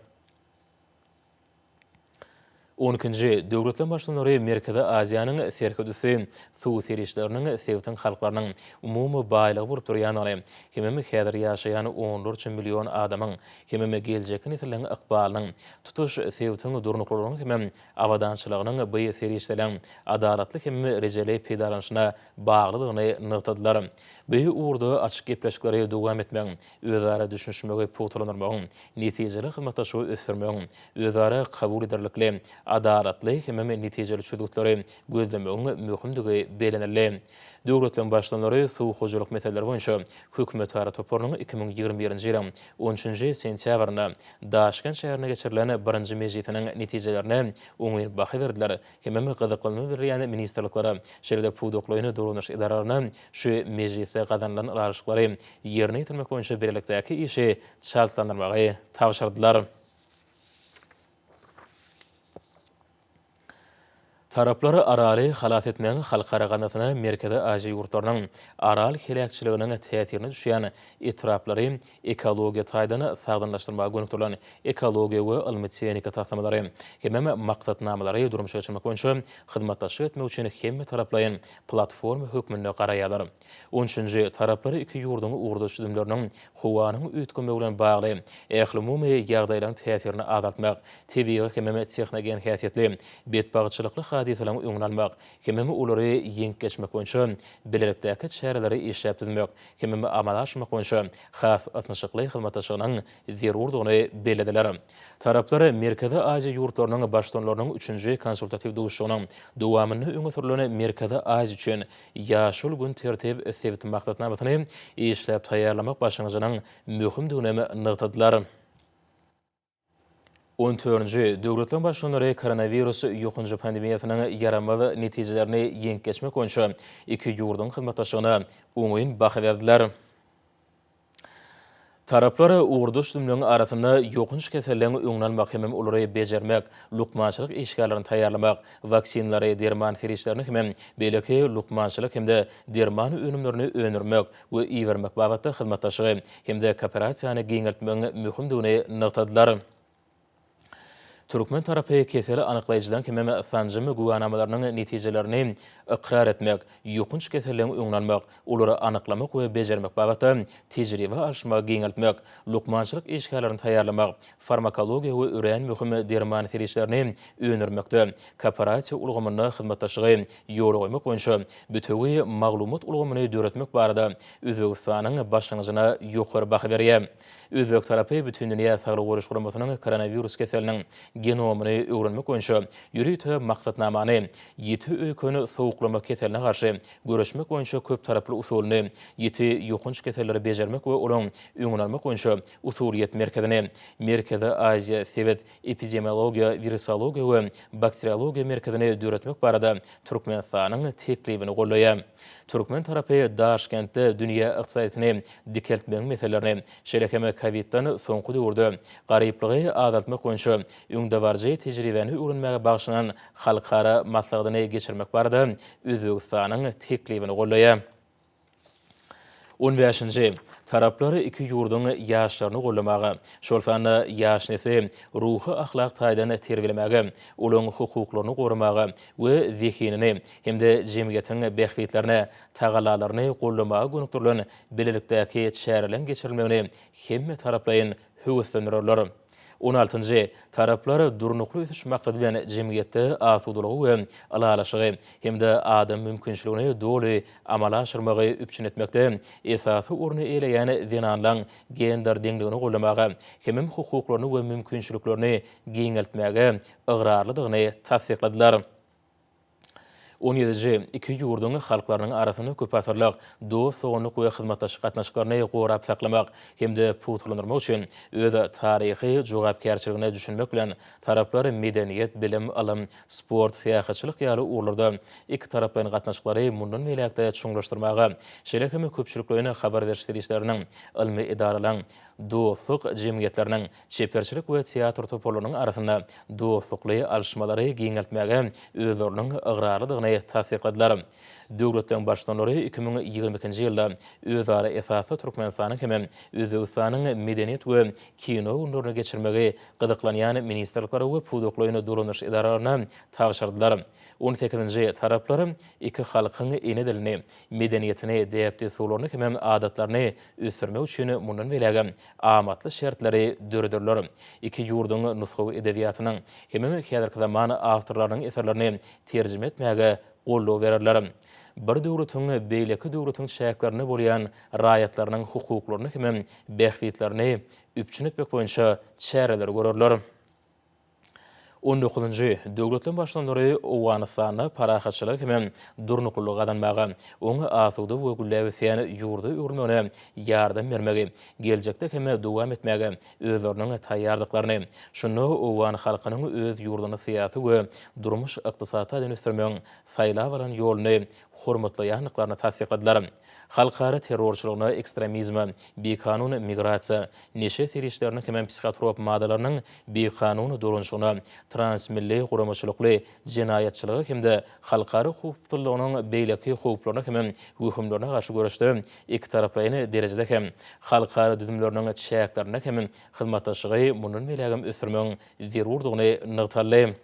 On ikinji, döwletler Baştutanlary Merkezi Aziýanyň serhetüsti suw serişdeleriniň sebitiň halklarynyň umumy baýlygy bolup durýandygyny, hemem häzir ýaşaýan onlarça million adamyň, hemem geljekki nesilleriň ykbalynyň, tutuş sebitiň durnuklylygynyň hemem abadançylygynyň bu serişdeleriň adalatly hem rejeli peýdalanyşyna baglydygyny nygtadylar. Bu ugurda açyk gepleşikleri dowam etmegiň, özara düşünişmegi pugtalandyrmagyň, netijeli hyzmatdaşlygy ösdürmegiň, özara kabul ederlikli, adalatly hemem netijeli çözgütleri gözlemegiň möhümdigi bellenildi. Döwletleriň Baştutanlary suw hojalyk meseleleri boýunça Hökümetara toparynyň 2021-nji ýylyň on üçünji sentýabrynda Daşkent şäherinde geçirilen birinji mejlisiniň netijelerine oňyn baha berdiler hemem gyzyklanma bildirýän ministrliklere, şeýle-de pudaklaýyn dolanyş edaralaryna şu mejlisde gazanylan ylalaşyklary ýerine ýetirmek boýunça bilelikdäki işi çaltlandyrmagy tabşyrdylar. Taraplar Araly halas etmegiň halkara gaznasyna Merkezi Aziýa ýurtlarynyň Aral heläkçiliginiň täsirine düşýän etraplary ekologiýa taýdan sagdynlaşdyrmaga gönükdirilen ekologiýa we ylmy-tehniki taslamalary hemem maksatnamalary durmuşa geçirmek boýunça hyzmatdaşlyk etmek üçin hemmetaraplaýyn platforma hökmünde garaýarlar. On üçünji, taraplar iki ýurduň ugurdaş düzümleriniň howanyň üýtgemegi bilen bagly ählumumy ýagdaýlaryň täsirini azaltmak, tebigy hemem tehnogen häsiýetli betbagtçylykly hadysalaryň öňüni almak hemem olary ýeňip geçmek boýunça bilelikdäki çäreleri işläp düzmek hemem amala aşyrmak boýunça has ysnyşykly hyzmatdaşlygynyň zerurdygyny bellediler. Taraplar Merkezi Aziýa ýurtlarynyň Baştutanlarynyň üçünji konsultatiw duşuşygynyň dowamynda öňe sürlen Merkezi Aziýa üçin Ýaşyl gün tertip sebit maksatnamasyny işläp taýýarlamak başlangyjynyň möhümdiginem nygtadylar. On dördünji, döwletleriň Baştutanlary koronawirus ýokanjy pandemiýasynyň ýaramaz netijelerini ýeňip geçmek boýunça iki ýurduň hyzmatdaşlygyna oňyn baha berdiler. Taraplar ugurdaş düzümleriň arasynda ýokanç keselleriň öňüni almak hemem olary bejermek, lukmançylyk işgärlerini taýýarlamak, waksinalary, derman serişdelerini hemem beýleki lukmançylyk hem-de derman önümlerini öndürmek we ibermek babatda hyzmatdaşlygy hem-de kooperasiýany giňeltmegiň möhümdigini nygtadylar. Türkmen tarapy keseli anyklaýjylaryň hemem sanjym güwänamalarynyň netijelerini ykrar etmek, ýokanç keselleriň öňüni almak, olary anyklamak we bejermek babatda tejribe alyşmagy giňeltmek, lukmançylyk işgärlerini taýýarlamak, farmakologiýa we örän möhüm derman serişdelerini öndürmekde kooperasiýa ulgamynda hyzmatdaşlygy ýola goýmak boýunça bütewi maglumat ulgamyny döretmek barada Özbegistanyň başlangyjyna ýokary baha berýär. Özbek tarapy Bütindünýä Saglygy Goraýyş Guramasynyň koronawirus keseliniň genomyny öwrenmek boýunça ýörite maksatnamany, ýiti öýken sowuklama keseline garşy göreşmek boýunça köptaraply usulyny, ýiti ýokanç keselleri bejermek we olaryň öňüni almak boýunça usulyýet merkezini, Merkezi Aziýa sebit epidemiologiýa, wirusologiýa we bakteriologiýa merkezini döretmek barada Türkmenistanyň teklibini goldaýar. Türkmen tarapy Daşkentde dünýä ykdysadyýetini dikeltmegiň meselelerini, şeýle hem kowidden soňky döwürde garyplygy azaltmak boýunça öňdebaryjy tejribäni öwrenmäge bagyşlanan halkara maslahatyny geçirmek barada Özbegistanyň teklibini goldaýar. On bäşinji, taraplar iki ýurduň ýaşlaryny goldamaga, şol sanda ýaş nesli ruhy-ahlak taýdan terbiýelemäge, olaryň hukuklaryny goramaga we zehinini hem-de jemgyýetiň bähbitlerine tagallalaryny goldamaga gönükdirilen bilelikdäki çäreleriň geçirilmegini hemmetaraplaýyn höweslendirerler. On altynjy, taraplar Durnukly ösüş maksady bilen jemgyýetde asudalygy we ylalaşygy hem-de adam mümkinçiligini doly amala aşyrmagy üpjün etmekde esasy orny eýeleýän zenanlaň gender deňligini goldamaga hemem hukuklaryny we mümkinçiliklerini giňeltmäge ygrarlydygyny tassykladylar. On ýedinji, iki ýurduň halklarynyň arasynda köpasyrlyk dost-doganlyk we hyzmatdaşlyk gatnaşyklaryny gorap saklamak hem-de pugtalandyrmak üçin öz taryhy jogapkärçiligine düşünmek bilen, taraplar medeniýet, bilim, ylym, sport, syýahatçylyk ýaly ugurlarda ikitaraplaýyn gatnaşyklary mundan beýläk-de çuňlaşdyrmaga, şeýle hem köpçülikleýin habar beriş serişdeleriniň, ylmy edaralaryň, dostluk jemgyýetleriniň, çeperçilik we teatr toparlarynyň arasynda dostlukly alyşmalary giňeltmäge özleriniň ygrarlydygyny tassykladylar. Döwletleriň Baştutanlary 2022-nji ýylda özara esasda Türkmenistanyň hem Özbegistanyň Medeniýet we kino günlerini geçirmegi gyzyklanýan ministrliklere we pudaklaýyn dolandyryş edaralaryna tabşyrdylar. On sekizinji taraplar iki halkyň ene dilini, medeniýetini, däp-dessurlaryny hemem adatlaryny ösdürmek üçin mundan beýlägem amatly şertleri dörederler. Iki ýurduň nusgawy edebiýatynyň hemem häzirki zaman awtorlarynyň eserlerini terjime etmäge goldaw bererler. Bir döwletiň beýleki döwletiň çäklerinde bolýan raýatlarynyň hukuklaryny hemem bähbitlerini üpjün etmek boýunça çäreleri görerler. On dokuzynjy, döwletleriň Baştutanlary Owganystanda parahatçylygy hemem durnuklylygy gazanmaga, oň asuda we gülläp ösýän ýurda öwrülmegine ýardam bermegi geljekde hem dowam etmäge özleriniň taýýardyklaryny, şunda owgan halkynyň öz ýurduny syýasy we durmuş-ykdysady taýdan ösdürmegiň saýlap alan ýoluny. hormatlaýandyklaryny tassykladylar. Halkara terrorçylygyna, ekstremizme, bikanun migrasiýa, neşe serişdeleriniň hemem psihotrop maddalarynyň bikanun dolanyşygyna, transmilli guramaçylykly jenaýatçylyga hem-de halkara howpsuzlygynyň beýleki howplaryna hemem wehimlerine garşy göreşde ikitaraplaýyn derejede hem, halkara düzümleriniň çäklerinde hem hyzmatdaşlygy mundan beýlägem ösdürmegiň zerurdygyny nygtaldy.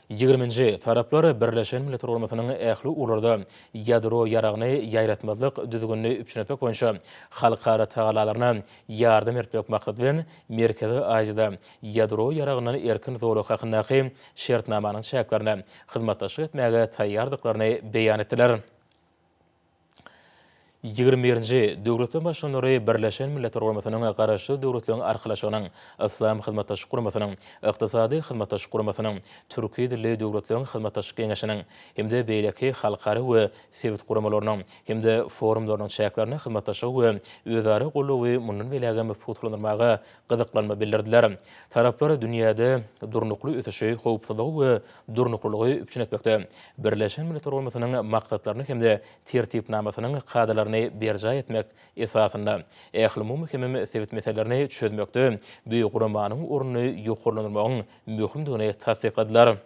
Ýigriminji taraplar Birleşen Milletler Guramasynyň ähli ugurlarda ýadro ýaragyny ýaýratmazlyk düzgünini üpjün etmek boýunça halkara tagallalaryna ýardam bertmek maksady bilen Merkezi Aziýada ýadro ýaragyndan erkin zolak hakyndaky şertnamanyň çäklerinde hyzmatdaşlyk etmäge taýýardyklaryny beýan etdiler. 21-nji Döwletler Baştutanlary Birleşen Milletler Guramasynyň, Garaşsyz Döwletleriň Arkalaşygynyň, Yslam Hyzmatdaşlyk Guramasynyň, Ykdysady Hyzmatdaşlyk Guramasynyň, Türki dilli döwletleriň Hyzmatdaşlyk Geňeşiniň hem-de beýleki halkara we sebit guramalarynyň hem-de forumlarynyň çäklerinde hyzmatdaşlygy we özara goldawy mundan beýlägem pugtalandyrmaga gyzyklanma bildirdiler. Taraplar dünýäde durnukly ösüşi, howpsuzlygy we durnuklylygy üpjün etmekde Birleşen Milletler Guramasynyň maksatlaryny hem-de Tertipnamasynyň kadalaryny berjaý etmek esasynda ählumumy hemem sebit meselelerini çözmekde bu guramanyň ornuny ýokarlandyrmagyň möhümdigini tassykladylar.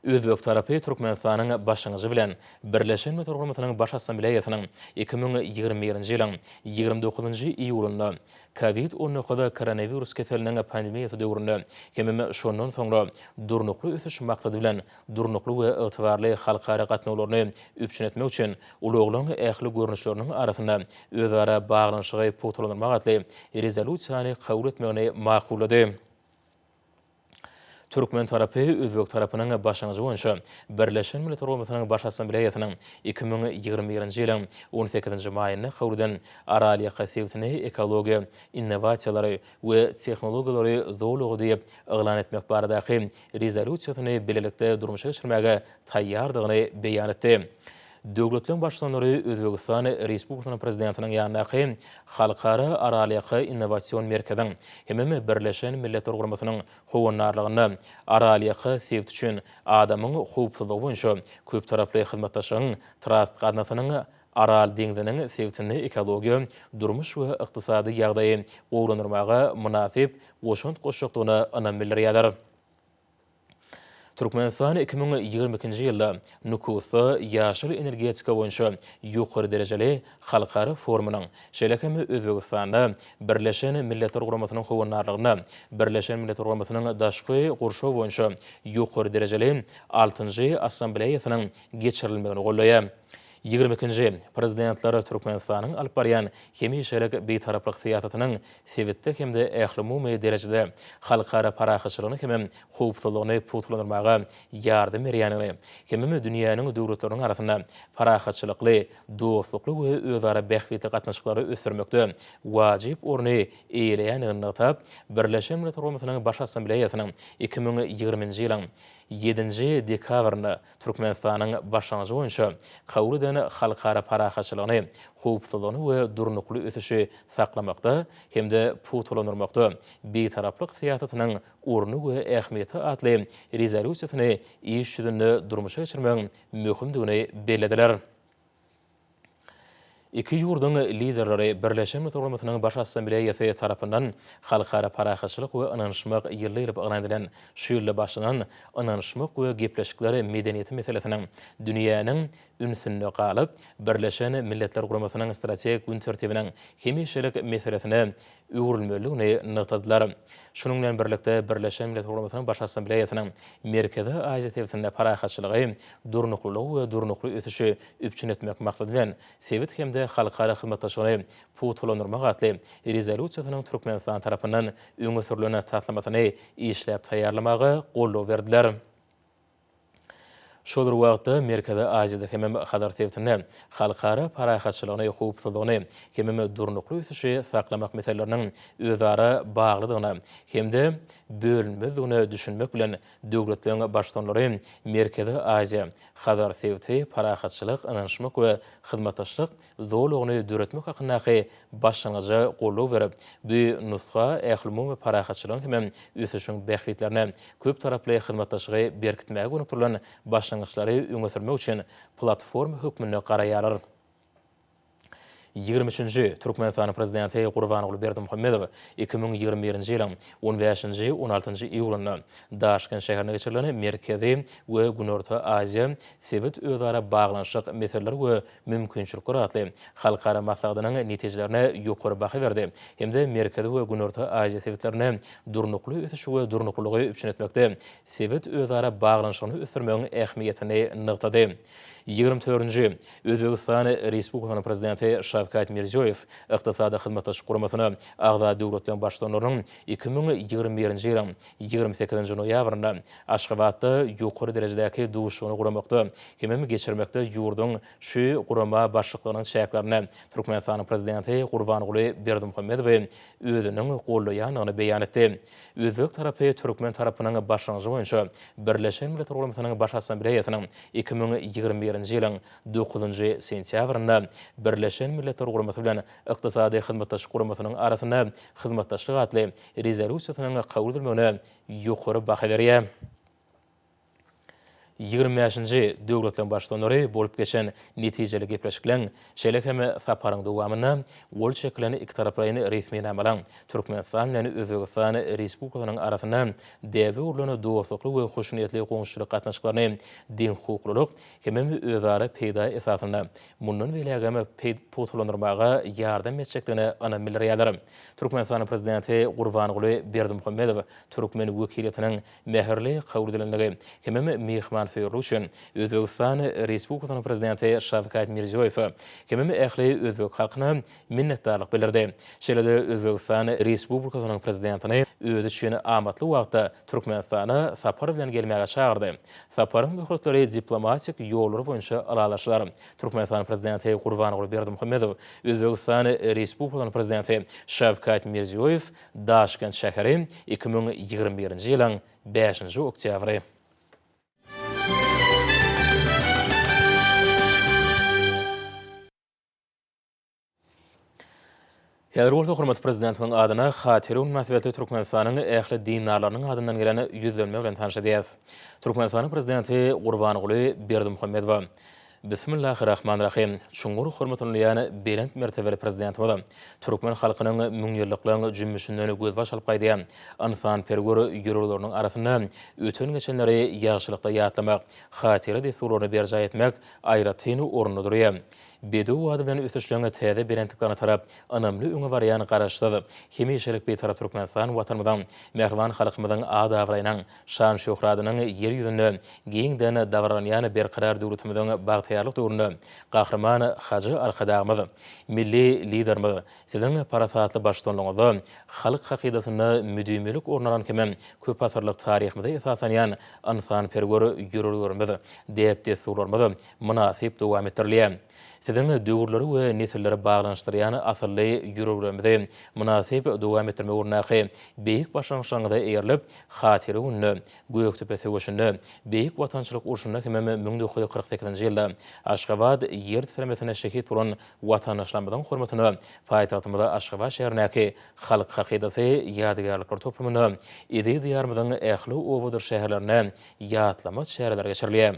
Özbek tarapy Türkmenistanyň başlangyjy bilen Birleşen Milletler Guramasynyň Baş Assambleýasynyň 2021-nji ýylyň 29-njy iýulynda Covid 19 koronawirus keseliniň pandemiýasy döwründe hemem şondan soňra durnukly ösüş maksady bilen durnukly we ygtybarly halkara gatnawlaryny üpjün etmek üçin ulaglaryň ähli görnüşleriniň arasynda özara baglanyşygy pugtalandyrmak atly Rezolýusiýany kabul etmegini makullady. Türkmen tarapy özbek tarapynyň başlangyjy boýunça Birleşen Milletler Guramasynyň Baş Assambleýasynyň 2021-nji ýylyň on sekizinji maýynda kabul eden Aralýaka sebitini ekologiýa innowasiýalary we tehnologiýalary zolagy diýip yglan etmek baradaky Rezolýusiýasyny bilelikde durmuşa geçirmäge taýýardygyny beýan etdi. Döwletleriň Baştutanlary Özbegistan Respublikasynyň Prezidentiniň ýanyndaky Halkara Aralýaka innowasion merkeziň hemem Birleşen Milletler Guramasynyň howandarlygynda Aralýaka sebiti üçin adamyň howpsuzlygy boýunça köptaraply hyzmatdaşlygyň Trast gaznasynyň Aral deňziniň sebitinde ekologiýa, durmuş we ykdysady ýagdaýy gowulandyrmaga mynasyp goşant goşjakdygyna ynam bildirýärler. Türkmenistan 2022-nji ýylda Nukusda ýaşyl energetika boýunça ýokary derejeli halkara forumynyň, şeýle hem Özbegistanda Birleşen Milletler Guramasynyň howandarlygynda Birleşen Milletler Guramasynyň daşky gurşaw boýunça ýokary derejeli altynjy Assambleýasynyň geçirilmegini goldaýar. 22-nji Prezidentler Türkmenistanyň alyp barýan hemişelik Bitaraplyk syýasatynyň sebitde hem-de ählumumy derejede halkara parahatçylygyny hemem howpsuzlygyny pugtalandyrmaga ýardam berýändigini hemem dünýäniň döwletleriniň arasynda parahatçylykly, dostlukly we özara bähbitli gatnaşyklary ösdürmekde wajyp orny eýeleýändigini nygtap, Birleşen Milletler Guramasynyň Baş Assambleýasynyň 2020-nji ýylyň ýedinji dekabrynda Türkmenistanyň başlangyjy boýunça kabul eden Halkara parahatçylygyny, howpsuzlygyny we durnukly ösüşi saklamakda hem-de pugtalandyrmakda Bitaraplyk syýasatynyň orny we ähmiýeti atly Rezolýusiýasyny iş ýüzünde durmuşa geçirmegiň möhümdigini bellediler. Iki ýurduň Liderleri Birleşen Milletler Guramasynyň Baş Assambleýasy tarapyndan Halkara parahatçylyk we ynanyşmak ýyly diýlip yglan edilen şu ýylda başlanan ynanyşmak we gepleşikler medeniýeti meselesiniň dünýäniň ünsünde galyp, Birleşen Milletler Guramasynyň strategik gün tertibiniň hemişelik meselesine öwrülmelidigini nygtadylar. Şunuň bilen birlikde, Birleşen Milletler Guramasynyň Baş Assambleýasynyň Merkezi Aziýa sebitinde parahatçylygy, durnuklylygy we durnukly ösüşi üpjün etmek maksady bilen, sebit hem-de halkara hyzmatdaşlygyny pugtalandyrmak atly Rezolýusiýasynyň Türkmenistan tarapyndan öňe sürlen taslamasyny işläp taýýarlamaga goldaw berdiler. Şol bir wagtda, Merkezi Aziýada hemem Hazar sebitinde halkara parahatçylygyny, howpsuzlygyny hemem durnukly ösüşi saklamak meseleleriniň özara baglydygyna hem-de bölünmezdigine düşünmek bilen, döwletleriň Baştutanlary Merkezi Aziýa, Hazar sebiti parahatçylyk, ynanyşmak we hyzmatdaşlyk zolagyny döretmek hakyndaky başlangyja goldaw berip, bu nusga ählumumy parahatçylygyň hemem ösüşiň bähbitlerine köptaraply hyzmatdaşlygy berkitmäge gönükdirilen başlangyçlaryň. başlangyçlary öňe sürmek üçin platforma hökmünde garaýarlar. Ýigrimi üçünji Türkmenistanyň Prezidenti Gurbanguly Berdimuhamedow 2021-nji ýylyň on bäşinji, on altynjy iýulynda Daşkent şäherinde geçirilen Merkezi we Günorta Aziýa sebit özara baglanyşyk, meseleler we mümkinçilikler atly halkara maslahatynyň netijelerine ýokary baha berdi hem-de Merkezi we Günorta Aziýa sebitlerinde durnukly ösüşi we durnuklylygy üpjün etmekde sebit özara baglanyşygyny ösdürmegiň ähmiýetini nygtady. Ýigrimi dördünji Özbegistan Respublikasynyň Prezidenti Şawkat Mirziýoýew Ykdysady Hyzmatdaşlyk Guramasyna agza döwletleriň Baştutanlarynyň 2021-nji ýylyň 28-nji noýabrynda Aşgabatda ýokary derejedäki duşuşygyny guramakda hemem geçirmekde ýurduň şu gurama başlyklygynyň çäklerinde Türkmenistanyň Prezidenti Gurbanguly Berdimuhamedowy özüniň goldaýandygyny beýan etdi. Özbek tarapy türkmen tarapynyň başlangyjy boýunça Birleşen Milletler Guramasynyň Baş Assambleýasynyň 2021-nji ýylyň dokuzynjy sentýabrynda Birleşen Milletler Guramasy bilen Ykdysady Hyzmatdaşlyk Guramasynyň arasynda hyzmatdaşlyk atly Rezolýusiýasynyň kabul edilmegine ýokary baha berýär. Ýigrimi bäşinji döwletleriň Baştutanlary bolup geçen netijeli gepleşikleň, şeýle hem saparyň dowamynda gol çekilen ikitaraplaýyn resminamalaryň Türkmenistan bilen Özbegistan Respublikasynyň arasynda däbe öwrülen dostlukly we hoşniýetli goňşuçylyk gatnaşyklaryny deňhukuklylyk hemem özara peýda esasynda mundan beýlägem pugtalandyrmaga ýardam etjekdigine ynam bildirýärler. Türkmenistanyň Prezidenti Gurbanguly Berdimuhamedow türkmen wekiliýetiniň mähirli kabul edilendigi hemem myhmansöýerligi üçin Özbegistan Respublikasynyň Prezidenti Şawkat Mirziýoýewe hemem ähli özbek halkyna minnetdarlyk bildirdi. Şeýle-de Özbegistan Respublikasynyň Prezidentini özi üçin amatly wagtda Türkmenistana sapar bilen gelmäge çagyrdy. Saparyň möhletleri diplomatik ýollar boýunça ylalaşylar. Türkmenistanyň Prezidenti Gurbanguly Berdimuhamedow, Özbegistan Respublikasynyň Prezidenti Şawkat Mirziýoýew Daşkent şäheri, 2021-nji ýylyň bäşinji oktýabry. Häzir bolsa hormatly Prezidentimiziň adyna Hatyra güni mynasybetli Türkmenistanyň ähli dindarlarynyň adyndan gelen ýüzlenme bilen tanyş edýäris. Türkmenistanyň Prezidenti Gurbanguly Berdimuhamedowa Bismillahirrahmanirrahim. Çuňňur hormatlanylýan belent mertebeli Prezidentimiz, türkmen halkynyň müňýyllyklaryň jümmüşinden gözbaş alyp gaýdýan ynsanperwer ýörelgeleriniň arasynda öten-geçenleri ýagşylykda ýatlamak, hatyra dessurlaryny berjaý etmek aýratyn orunda durýar. Bedew ady bilen ösüşleň täze belentliklerine tarap ynamly öňe barýan Garaşsyz, hemişelik Bitarap Türkmenistan Watanymyzyň, mähriban halkymyzyň at-abraýynyň, şan-şöhratynyň Ýer ýüzünde giňden dabaralanýan Berkarar döwletimiziň bagtyýarlyk döwründe Gahryman Hajy Arkadagymyz, Milli Liderimiz Siziň parasatly baştutanlygyňyzda halk hakydasynda müdimilik orun alan hem köpasyrlyk taryhymyza esaslanýan ynsanperwer ýörelgelerimiz, däp-dessurlarymyz mynasyp dowam etdirilýär. Siziň döwürleri we nesilleri baglanyşdyrýan asylly ýörelgelerimizi mynasyp dowam etdirmek ugrundaky beýik başlangyçlaryňyza eýerilip, Hatyra gününde, Gökdepe söweşinde, Beýik Watançylyk urşunda hemem 1948-nji ýylda Aşgabat ýer titremesinde şehit bolan watandaşlarymyzyň hormatyna paýtagtymyz Aşgabat şäherindäki Halk hakydasy ýadygärlikler toplumynda, eziz Diýarymyzyň ähli obadyr şäherlerinde ýatlama çäreleri geçirilýär.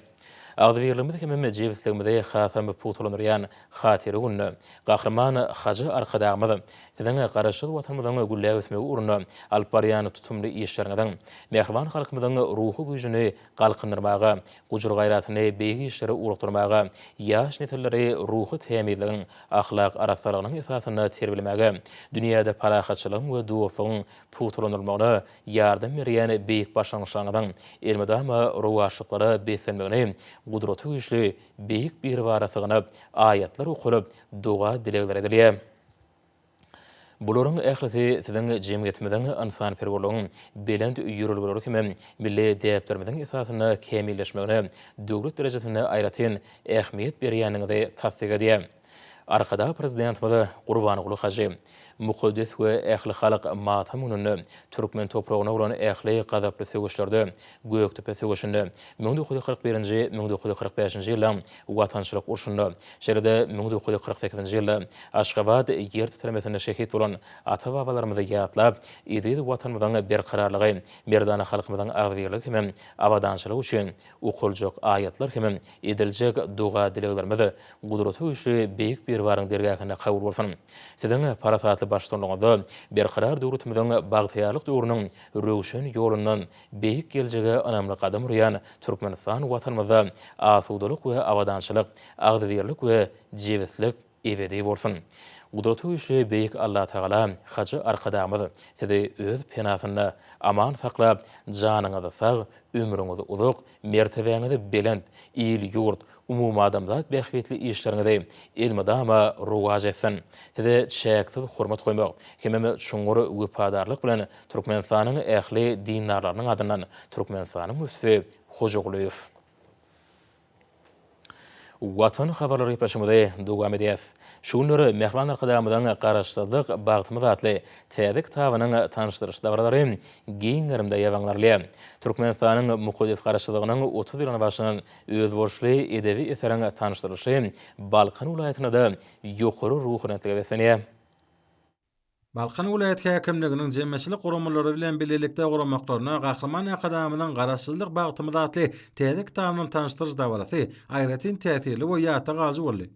Agzybirligimizi hemem jebisligimizi hasam pugtalandyrýan Hatyra gününe, Gahryman Hajy Arkadagymyz, Siziň Garaşsyz Watanymyzyň gülläp ösmegi ugrunda alyp barýan tutumly işleriňiziň, mähriban halkymyzyň ruhy güýjüni galkyndyrmaga, gujur-gaýratyny beýik işlere ugrukdyrmaga, ýaş nesilleri ruhy tämizligiň, ahlak arassalygynyň esasynda terbiýelemäge, dünýäde parahatçylygyň we dostlugyň pugtalandyrylmagyna ýardam berýän beýik başlangyçlaryňyzyň elmydama rowaçlyklara beslenmegini gudraty güýçli Beýik Biribara sygynyp, aýatlar okalyp, doga-dilegler edilýär. Bularyň ählisi siziň jemgyýetimiziň ynsanperwerligiň belent ýörelgeleri hemem milli däplerimiziň esasynda kämilleşmegine döwlet derejesinde aýratyn ähmiýet berýändigiňizi tassyk edýär. Arkadag Prezidentimiz Gurbanguly hajy mukaddes we ählihalk matam gününde türkmen topragyna bolan ähli gazaply söweşlerde, Gökdepe söweşinde, 1941-nji, 1945-nji ýylda Watançylyk urşunda, şeýle-de 1948-nji ýylda Aşgabat ýer titremesinde şehit bolan ata-babalarymyzy ýatlap, eziz Watanymyzyň berkararlygy, merdana halkymyzyň agzybirligi hemem abadançylygy üçin okaljak aýatlar hemem ediljek doga-dileglerimiz Gudraty güýçli Beýik Biribaryň dergähinde kabul bolsun! Siziň parasatly baştutanlygyňyzda Berkarar döwletimiziň bagtyýarlyk döwrüniň röwşen ýolundan beýik geljege ynamly gadam urýan Türkmenistan Watanymyzda asudalyk we abadançylyk, agzybirlik we jebislik ebedi bolsun! Gudraty güýçli Beýik Allatagala Hajy Arkadagymyz Sizi öz penasynda aman saklap, janyňyz sag, ömrüňiz uzak, mertebäňiz belent, il-ýurt, umumadamzat bähbitli işleriňizi elmydama rowaç etsin! Size çäksiz hormat goýmak hemem çuňňur wepadarlyk bilen Türkmenistanyň ähli dindarlarynyň adyndan Türkmenistanyň müftüsi Hojagulyýew. Watan habarlary gepleşigimizi dowam edýäs. Şu günler mähriban Arkadagymyzyň Garaşsyzlyk, bagtymyz atly täze kitabynyň tanyşdyryş dabaralary giň gerimde ýaýbaňlanylýar. Türkmenistanyň mukaddes Garaşsyzlygynyň 30 ýyllygyna bagyşlanan özboluşly edebi eseriň tanyşdyrylyşy Balkan welaýatynda-da ýokary ruhubelentlige beslenýär. Balkan welaýat häkimliginiň jemgyýetçilik guramalary bilen bilelikde guramaklaryna Gahryman Arkadagymyzyň Garaşsyzlyk bagtymyz atly täze kitabynyň tanyşdyryş dabarasy aýratyn täsirli we ýatda galyjy boldy.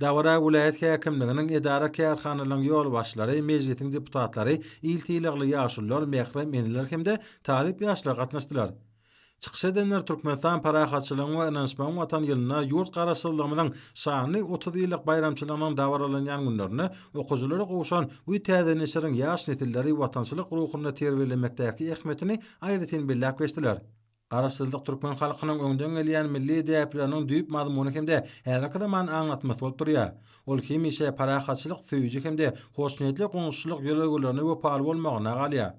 Dabara welaýat häkimliginiň edara-kärhanalaryň ýolbaşçylary, Mejlisiň deputatlary, il sylagly ýaşulular, mährem eneler hem-de talyp ýaşlar gatnaşdylar. Çykyş edenler Türkmenistan parahatçylygyň we ynanyşmagyň Watany ýylynda ýurt Garaşsyzlygymyzyň şanly 30 ýyllyk baýramçylygynyň dabaralanýan günlerinde okyjylara gowşan bu täze neşiriň ýaş nesilleri watançylyk ruhunda terbiýelemekdäki ähmiýetini aýratyn belläp geçdiler. Garaşsyzlyk türkmen halkynyň öňden gelýän milli däpleriniň düýp mazmuny hem-de häzirki zaman aňlatmasy bolup durýar. Ol hemişe parahatçylyk söýüji hem-de hoşniýetli goňşuçylyk ýörelgelerine wepaly bolmagynda galýar.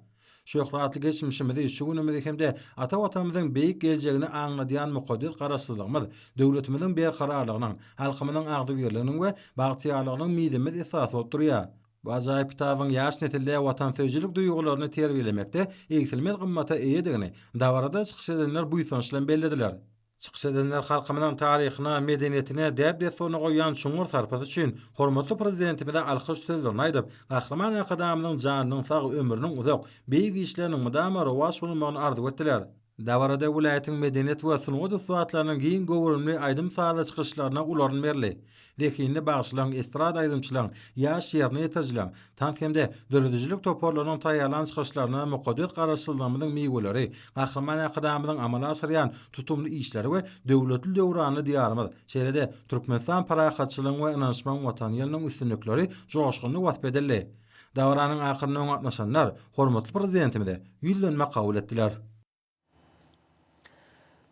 Şöhratly geçmişimizi, şu günümizi hem-de ata Watanymyzyň beýik geljegini aňladýan mukaddes Garaşsyzlygymyz döwletimiziň berkararlygynyň, halkymyzyň agzybirliginiň we bagtyýarlygynyň mizemez esasy bolup durýar. Bu ajaýyp kitabyň ýaş nesilde watansöýüjilik duýgularyny terbiýelemekde egsilmez gymmata eýedigini dabarada çykyş edenler buýsanç bilen bellediler. Çykyş edenler halkymyzyň taryhyna, medeniýetine, däp-dessuryna goýýan çuňňur sarpasy üçin hormatly Prezidentimize alkyş sözlerini aýdyp, Gahryman Arkadagymyzyň janynyň sag, ömrüniň uzak, beýik işleriniň mydama rowaç bolmagyny arzuw etdiler. Dabarada welaýatyň medeniýet we sungat ussatlarynyň giň göwrümli aýdym-sazly çykyşlaryna uly orun berildi. Zehinli bagşylaryň, estrada aýdymçylaryň, ýaş ýerine ýetirijileriň, tans hem-de döredijilik toparlarynyň taýýarlan çykyşlarynda mukaddes Garaşsyzlygymyzyň miweleri, Gahryman Arkadagymyzyň amala aşyrýan tutumly işleri we döwletli döwranly Diýarymyz, şeýle-de Türkmenistan parahatçylygyň we ynanyşmagyň Watany ýylynyň üstünlikleri joşgunly wasp edildi. Dabaranyň ahyrynda oňa gatnaşanlar hormatly Prezidentimize ýüzlenme kabul etdiler.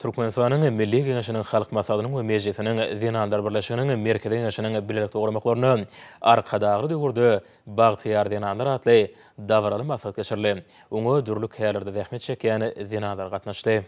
Türkmenistanyň Milli Geňeşiniň Halk Maslahatynyň we Mejlisiniň Zenanlar birleşiginiň Merkezi Geňeşiniň bilelikde guramaklarynda Arkadagly döwürde bagtyýar zenanlar atly dabaraly maslahat geçirildi. Oňa dürli kärlerde zähmet çekýän zenanlar gatnaşdy.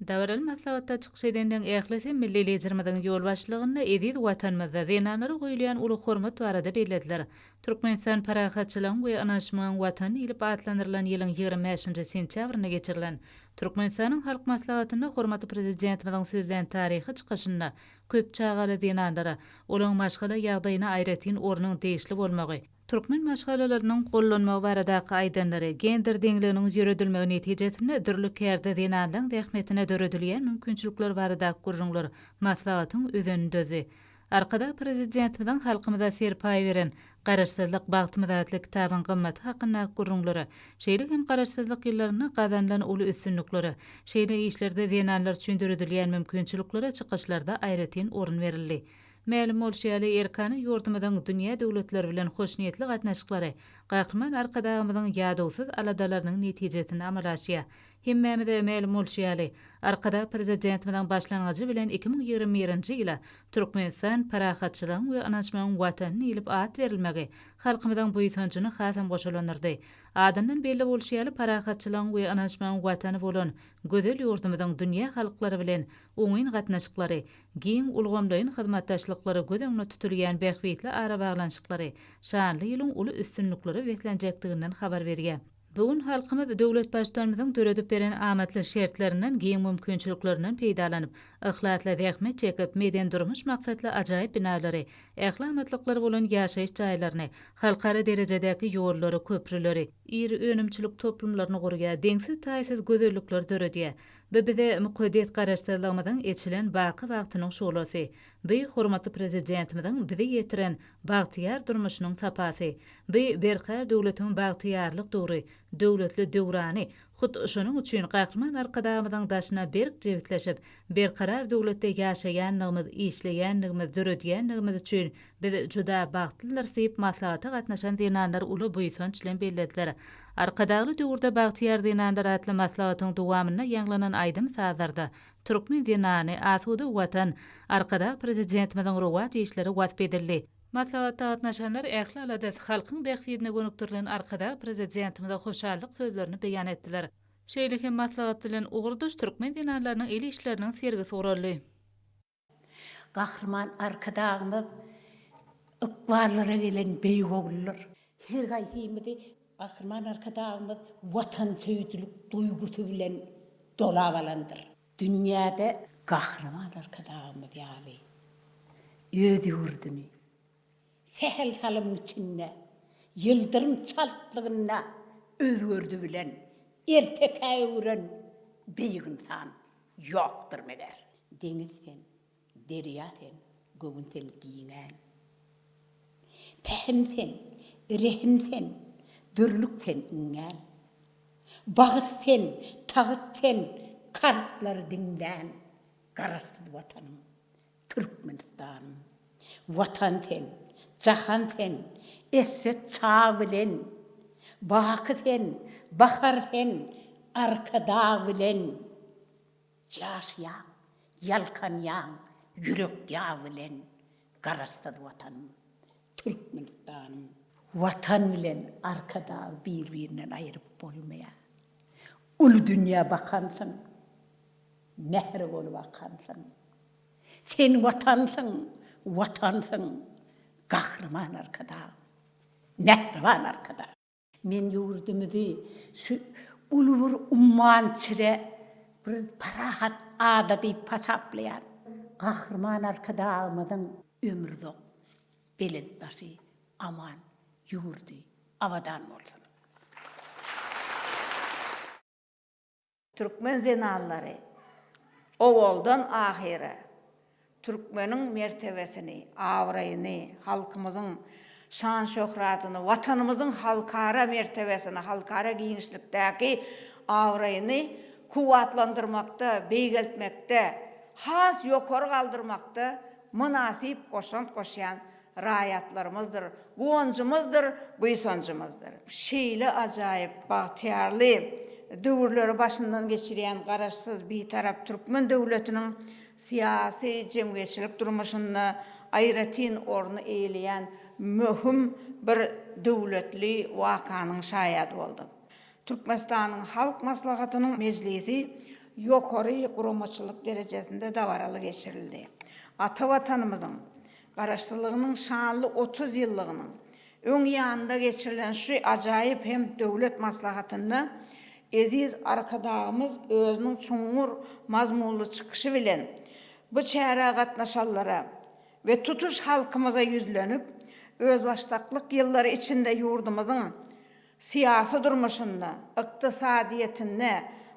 Dabaraly maslahatda çykyş edenleň ählisi milli Liderimiziň ýolbaşçylygynda eziz Watanymyzda zenanlara goýulýan uly hormat barada bellediler. Türkmenistan parahatçylygyň we ynanyşmagyň Watany diýlip atlandyrylan ýylyň 25-nji sentýabrynda geçirilen Türkmenistanyň Halk Maslahatynda hormatly Prezidentimiziň sözlän taryhy çykyşynda köp çagaly zenanlara, olaň maşgala ýagdaýyna aýratyn ornuň degişli bolmagy, türkmen maşgalalarynyň gollanmagy baradaky aýdanlary, gender deňliginiň ýöredilmegi netijesinde dürli kärde zenanlaň zähmetine döredilýän mümkinçilikler baradaky gürrüňler maslahatyň özenini düzdi. Arkadag Prezidentimiziň halkymyza serpaý beren Garaşsyzlyk, bagtymyz atly kitabyň gymmaty hakyndaky gürrüňlere, şeýle hem Garaşsyzlyk ýyllarynda gazanylan uly üstünliklere, şeýle işlerde zenanlar üçin döredilýän mümkinçiliklere çykyşlarda aýratyn orun berildi. Mälim bolşy ýaly, erkana ýurdumyzyň dünýä döwletleri bilen hoşniýetli gatnaşyklary Gahryman Arkadagymyzyň ýadawsyz aladalarynyň netijesinde amala aşýar. Hemmämize mälim bolşy ýaly, Arkadag Prezidentimiziň başlangyjy bilen 2021-nji ýyla Türkmenistan, parahatçylygyň we ynanyşmagyň Watany diýlip at berilmegi halkymyzyň buýsanjyny hasam goşalandyrdy. Adyndan belli bolşy ýaly, parahatçylygyň we ynanyşmagyň Watany bolan gözel ýurdumyzyň dünýä halklary bilen oňyn gatnaşyklary, giň ulgamlaýyn hyzmatdaşlyklary göz öňünde tutulýan bähbitli arabaglanyşyklary şanly ýylyň uly üstünliklere beslenjekdiginden habar berýär. Bu gün halkymyz döwlet Baştutanymyzyň döredip beren amatly şertlerinden, giň mümkinçiliklerinden peýdalanyp, yhlasly zähmet çekip, medeni-durmuş maksatly ajaýyp binalary, ähli amatlyklary bolan ýaşaýyş jaýlaryny, halkara derejedäki ýollary, köprüleri, iri önümçilik toplumlaryny gurýar, deňsiz-taýsyz gözellikleri döredýär. Bu bize mukaddes Garaşsyzlygymyzyň eçilen baky bagtynyň şuglasy. Bu hormatly Prezidentimiziň bize ýetiren bagtyýar durmuşynyň sapasy. Bu Berkarar döwletiň bagtyýarlyk döwri, döwletli döwrany. Hut şonuň üçin Gahryman Arkadagymyzyň daşyna berk jebisleşip, Berkarar döwletde ýaşaýanlygymyz, işleýänligimiz, döredýänligimiz üçin biz juda bagtlydyrys diýip, maslahata gatnaşan zenanlar uly buýsanç bilen bellediler. Arkadagly döwürde bagtyýar zenanlar atly maslahatyň dowamynda ýaňlanan aýdym-sazlarda Türkmen zenany, asuda Watan, Arkadag Prezidentimiziň rowaç işleri wasp edildi. Maslahata gatnaşanlar ähli aladasy halkyň bähbidine gönükdirilen Arkadag Prezidentimize hoşallyk sözlerini beýan etdiler. Şeýle hem maslahat bilen ugurdaş türkmen zenanlarynyň el işleriniň sergisi guraldy. Gahryman Arkadagymyz ykballara gelen beýik oguldyr. Her haýsymyzy Gahryman Arkadagymyz watansöýüjilik duýgusy bilen dolap alandyr. Dünýäde Gahryman Arkadagymyz ýaly öz ýurduny sähel salymyň içinde, ýyldyrym çaltlygynda özgerdibilen, ertekä öwüren beýik ynsan ýokdur meger. Deňiz sen, derýa sen, göwün sen giňän. Pähim sen, rehim sen, dürlük sen iňňän. Bagt sen, tagt sen, kalplary diňlän, Garaşsyz Watanym, Türkmenistanym. Watan sen, jahan sen, eşret çag bilen, Baky sen, bahar sen, Arkadag bilen. Ýaşaýaň, ýalkanýaň ýürek ýag bilen, Garaşsyz Watanym, Türkmenistanym. Watan bilen Arkadagy bir-birinden aýryp bolmaýar. Uly dünýä bakansyň, mähir bolup akansyň. Sen Watansyň, Watansyň, Gahryman Arkadagym, mähriban Arkadag! Men ýurdumyzy şu uly bir umman çire bir parahat ada diýip hasaplaýan. Gahryman Arkadagymyzyň ömrüzak, belent başy aman, ýurdy abadan bolsun! Türkmen zenanlary owaldan ahyra türkmeniň mertebesini, abraýyny, halkymyzyň şan-şöhratyny, Watanymyzyň halkara mertebesini, halkara giňişlikdäki abraýyny kuwwatlandyrmakda, beýgeltmekde, has ýokary galdyrmakda mynasyp goşant goşýan raýatlarymyzdyr, guwanjymyzdyr, buýsanjymyzdyr. Şeýle ajaýyp, bagtyýarly döwürleri başyndan geçirýän Garaşsyz, Bitarap türkmen döwletiniň syýasy, jemgyýetçilik durmuşynda aýratyn orny eýeleýän möhüm bir döwletli wakanyň şaýady bolduk. Türkmenistanyň Halk Maslahatynyň mejlisi ýokary guramaçylyk derejesinde dabaraly geçirildi. Ata Watanymyzyň Garaşsyzlygynyň şanly 30 ýyllygynyň öň ýanynda geçirilen şu ajaýyp hem döwlet maslahatynda eziz Arkadagymyz özüniň çuňňur mazmunly çykyşy bilen bu çärä gatnaşanlara we tutuş halkymyza ýüzlenip, özbaşdaklyk ýyllary içinde ýurdumyzyň syýasy durmuşynda, ykdysadyýetinde,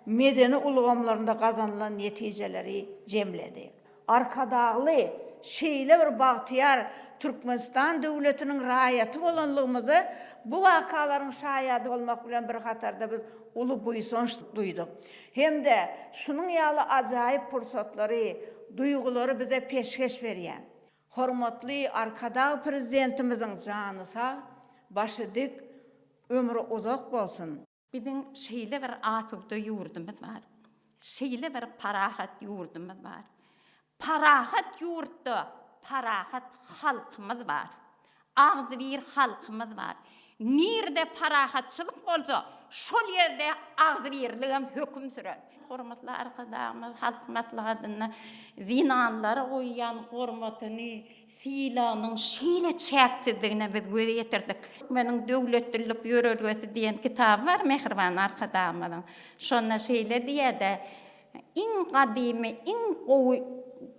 medeni ulgamlarynda gazanylan netijeleri jemledi. Arkadagly şeýle bir bagtyýar Türkmenistan döwletiniň raýaty bolanlygymyza bu wakalaryň şaýady bolmak bilen bir hatarda biz uly buýsanç duýduk. Hem-de şunuň ýaly ajaýyp pursatlary, duýgulary bize peşgeş berýän Hormatly Arkadag Prezidentimiziň jany sag, başy dik, ömri uzak bolsun! Biziň şeýle bir asuda ýurdumyz bar. Şeýle bir parahat ýurdumyz bar. Parahat ýurtda parahat halkymyz bar. Agzybir halkymyz bar. Nirde parahatçylyk bolsa, şol ýerde agzybirligem höküm sürer. Hormatly Arkadagymyz Halk Maslahatynda zenanlara goýýan hormatyny, sylagynyň şeýle çäksizdigine biz göz ýetirdik. Türkmeniň döwletlilik ýörelgesi diýen kitaby bar mähriban Arkadagymyzyň. Şonda şeýle diýýär-de, Iň gadymy, iň gowy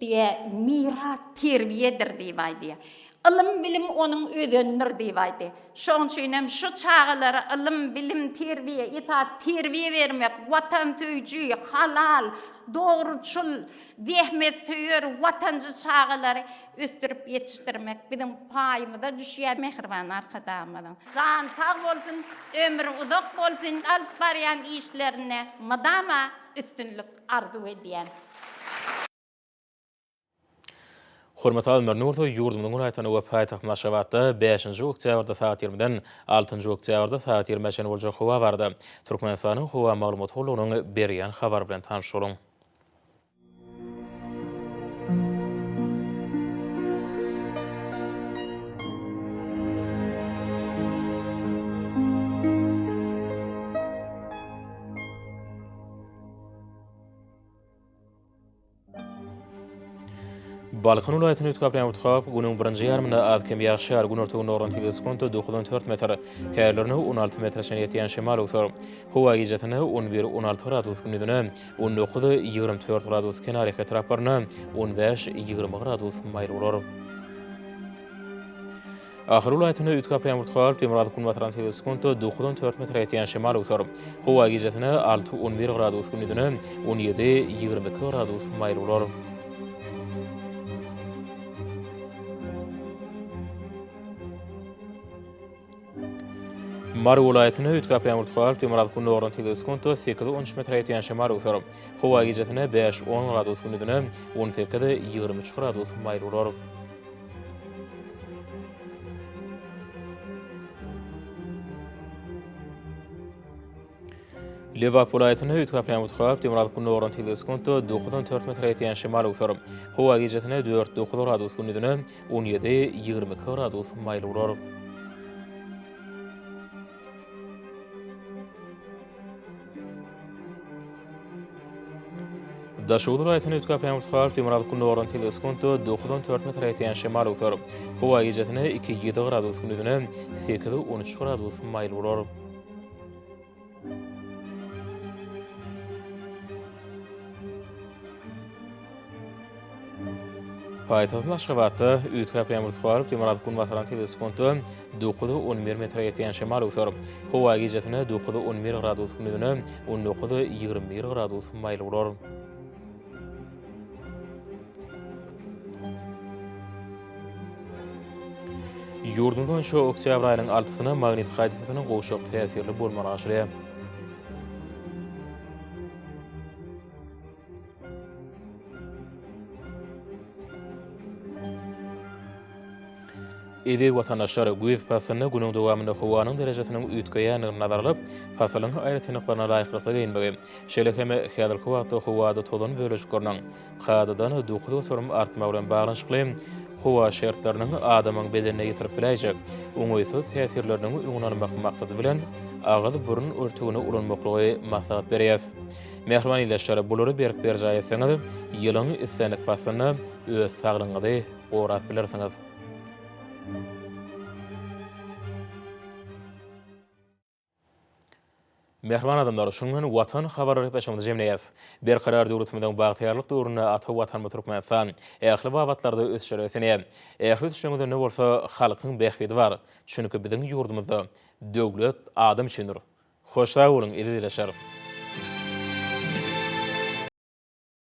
diýýär, miras terbiýedir diýip aýdýar. Ylym-bilim onuň özenidir diýip aýdýar. Şonuň üçin hem şu çagalara ylym, bilim, terbiýe, esasy terbiýe bermek, watansöýüji, halal, dogruçyl, zähmetsöýer, watançy çagalary ösdürip ýetişdirmek biziň paýymyza düşýär mähriban Arkadagymyzyň. Jany sag bolsun, ömri uzak bolsun, alyp barýan işlerinde mydama üstünlik arzuw edýän. Hormatly alymlar, indi bolsa ýurdumyzyň welaýatlarynda we paýtagtymyz Aşgabatda bäşinji oktýabrda sagat ýigrimiden altynjy oktýabrda sagat ýigrimä çenli boljak howa barada Türkmenistanyň Howa maglumat gullugynyň berýän habary bilen tanyş boluň. Balkan welaýatyny üýtgäp ýagmyr günüň birinji ýarymynda az-kem ýagyş ýagar, günorta-gündogardan tizligi sekuntda 9-14 metr, käýerlerinde 16 metre çenli ýetýän şemal öwser. Howa gijesine 11, 16 gradus, gündizine 19, 24 gradus, kenarýaka etraplarynda 15, 20 gradus maýyl bolar. Ahal welaýatynda üýtgäp ýagmyr tutup, demirgazyk-günbatardan sekiz sekuntda dokuzdan dört metre ýetýän şemal öwser. Howa gijesine alty, 11 gradus, gündizine 17, 22 gradus maýyl bolar. Mary welaýatynda üýtgäp ýagmyr tutup, demirgazyk-gündogardan sekiz sekuntda sekiz, 13 metre ýetýän şemal öwser. Howa gijesine bäş, on gradus, gündizine 18, 23 gradus maýyl bolar. Lebap welaýatynda üýtgäp ýagmyr tutup, demirgazyk-gündogardan tizligi sekuntda 9-14 metre ýetýän şemal öwser. Howa gijesine 4-9 gradus, gündizine 17-22 gradus maýyl bolar. Daşoguz welaýatynda üýtgäp ýagmyr tutup, demirgazyk-gündogardan tizligi sekuntda 9-14 metre ýetýän şemal öwser. Howa gijesine 2-7 gradus, gündizine 8-13 gradus maýyl bolar. Paýtagtymyz Aşgabatda üýtgäp ýagmyr tutup, demirgazyk-günbatardan tizligi sekuntda 9-11 metre ýetýän şemal öwser. Howa gijesine 9-11 gradus, gündizine 19-21 gradus maýyl bolar. Ýurdumyz boýunça oktýabr aýynyň altysyna magnit hadysasynyň gowşak täsirli bolmagy garaşylýar. Eziz watandaşlar, güýz paslynda günüň dowamynda howanyň derejesiniň üýtgeýändigini nazara alyp, pasylyň aýratynlyklaryna laýyklykda geýinmegi, şeýle hem häzirki wagtda howada tozan bölejikleriniň kadadan 9% artmagy bilen baglanyşykly howa şertleriniň adamyň bedenine ýetirip biläýjek oňaýsyz täsirleriniň öňüni almak maksady bilen, agyz-burun örtügini ulanmaklygy maslahat berýäris. Mähriban ildeşler, bulary berk berjaý etseňiz, ýylyň islendik paslynda öz saglygyňyzy gorap bilersiňiz. Mähriban adamlar, şunuň bilen Watan habarlary gepleşigimizi jemleýäris. Berkarar döwletimiziň bagtyýarlyk döwründe ata Watanymyz Türkmenistan ähli babatlarda ösüşlere beslenýär. Ähli ösüşleriň özeninde bolsa halkyň bähbidi bar. Çünki biziň ýurdumyzda Döwlet adam üçindir! Hoş sag boluň, eziz ildeşler!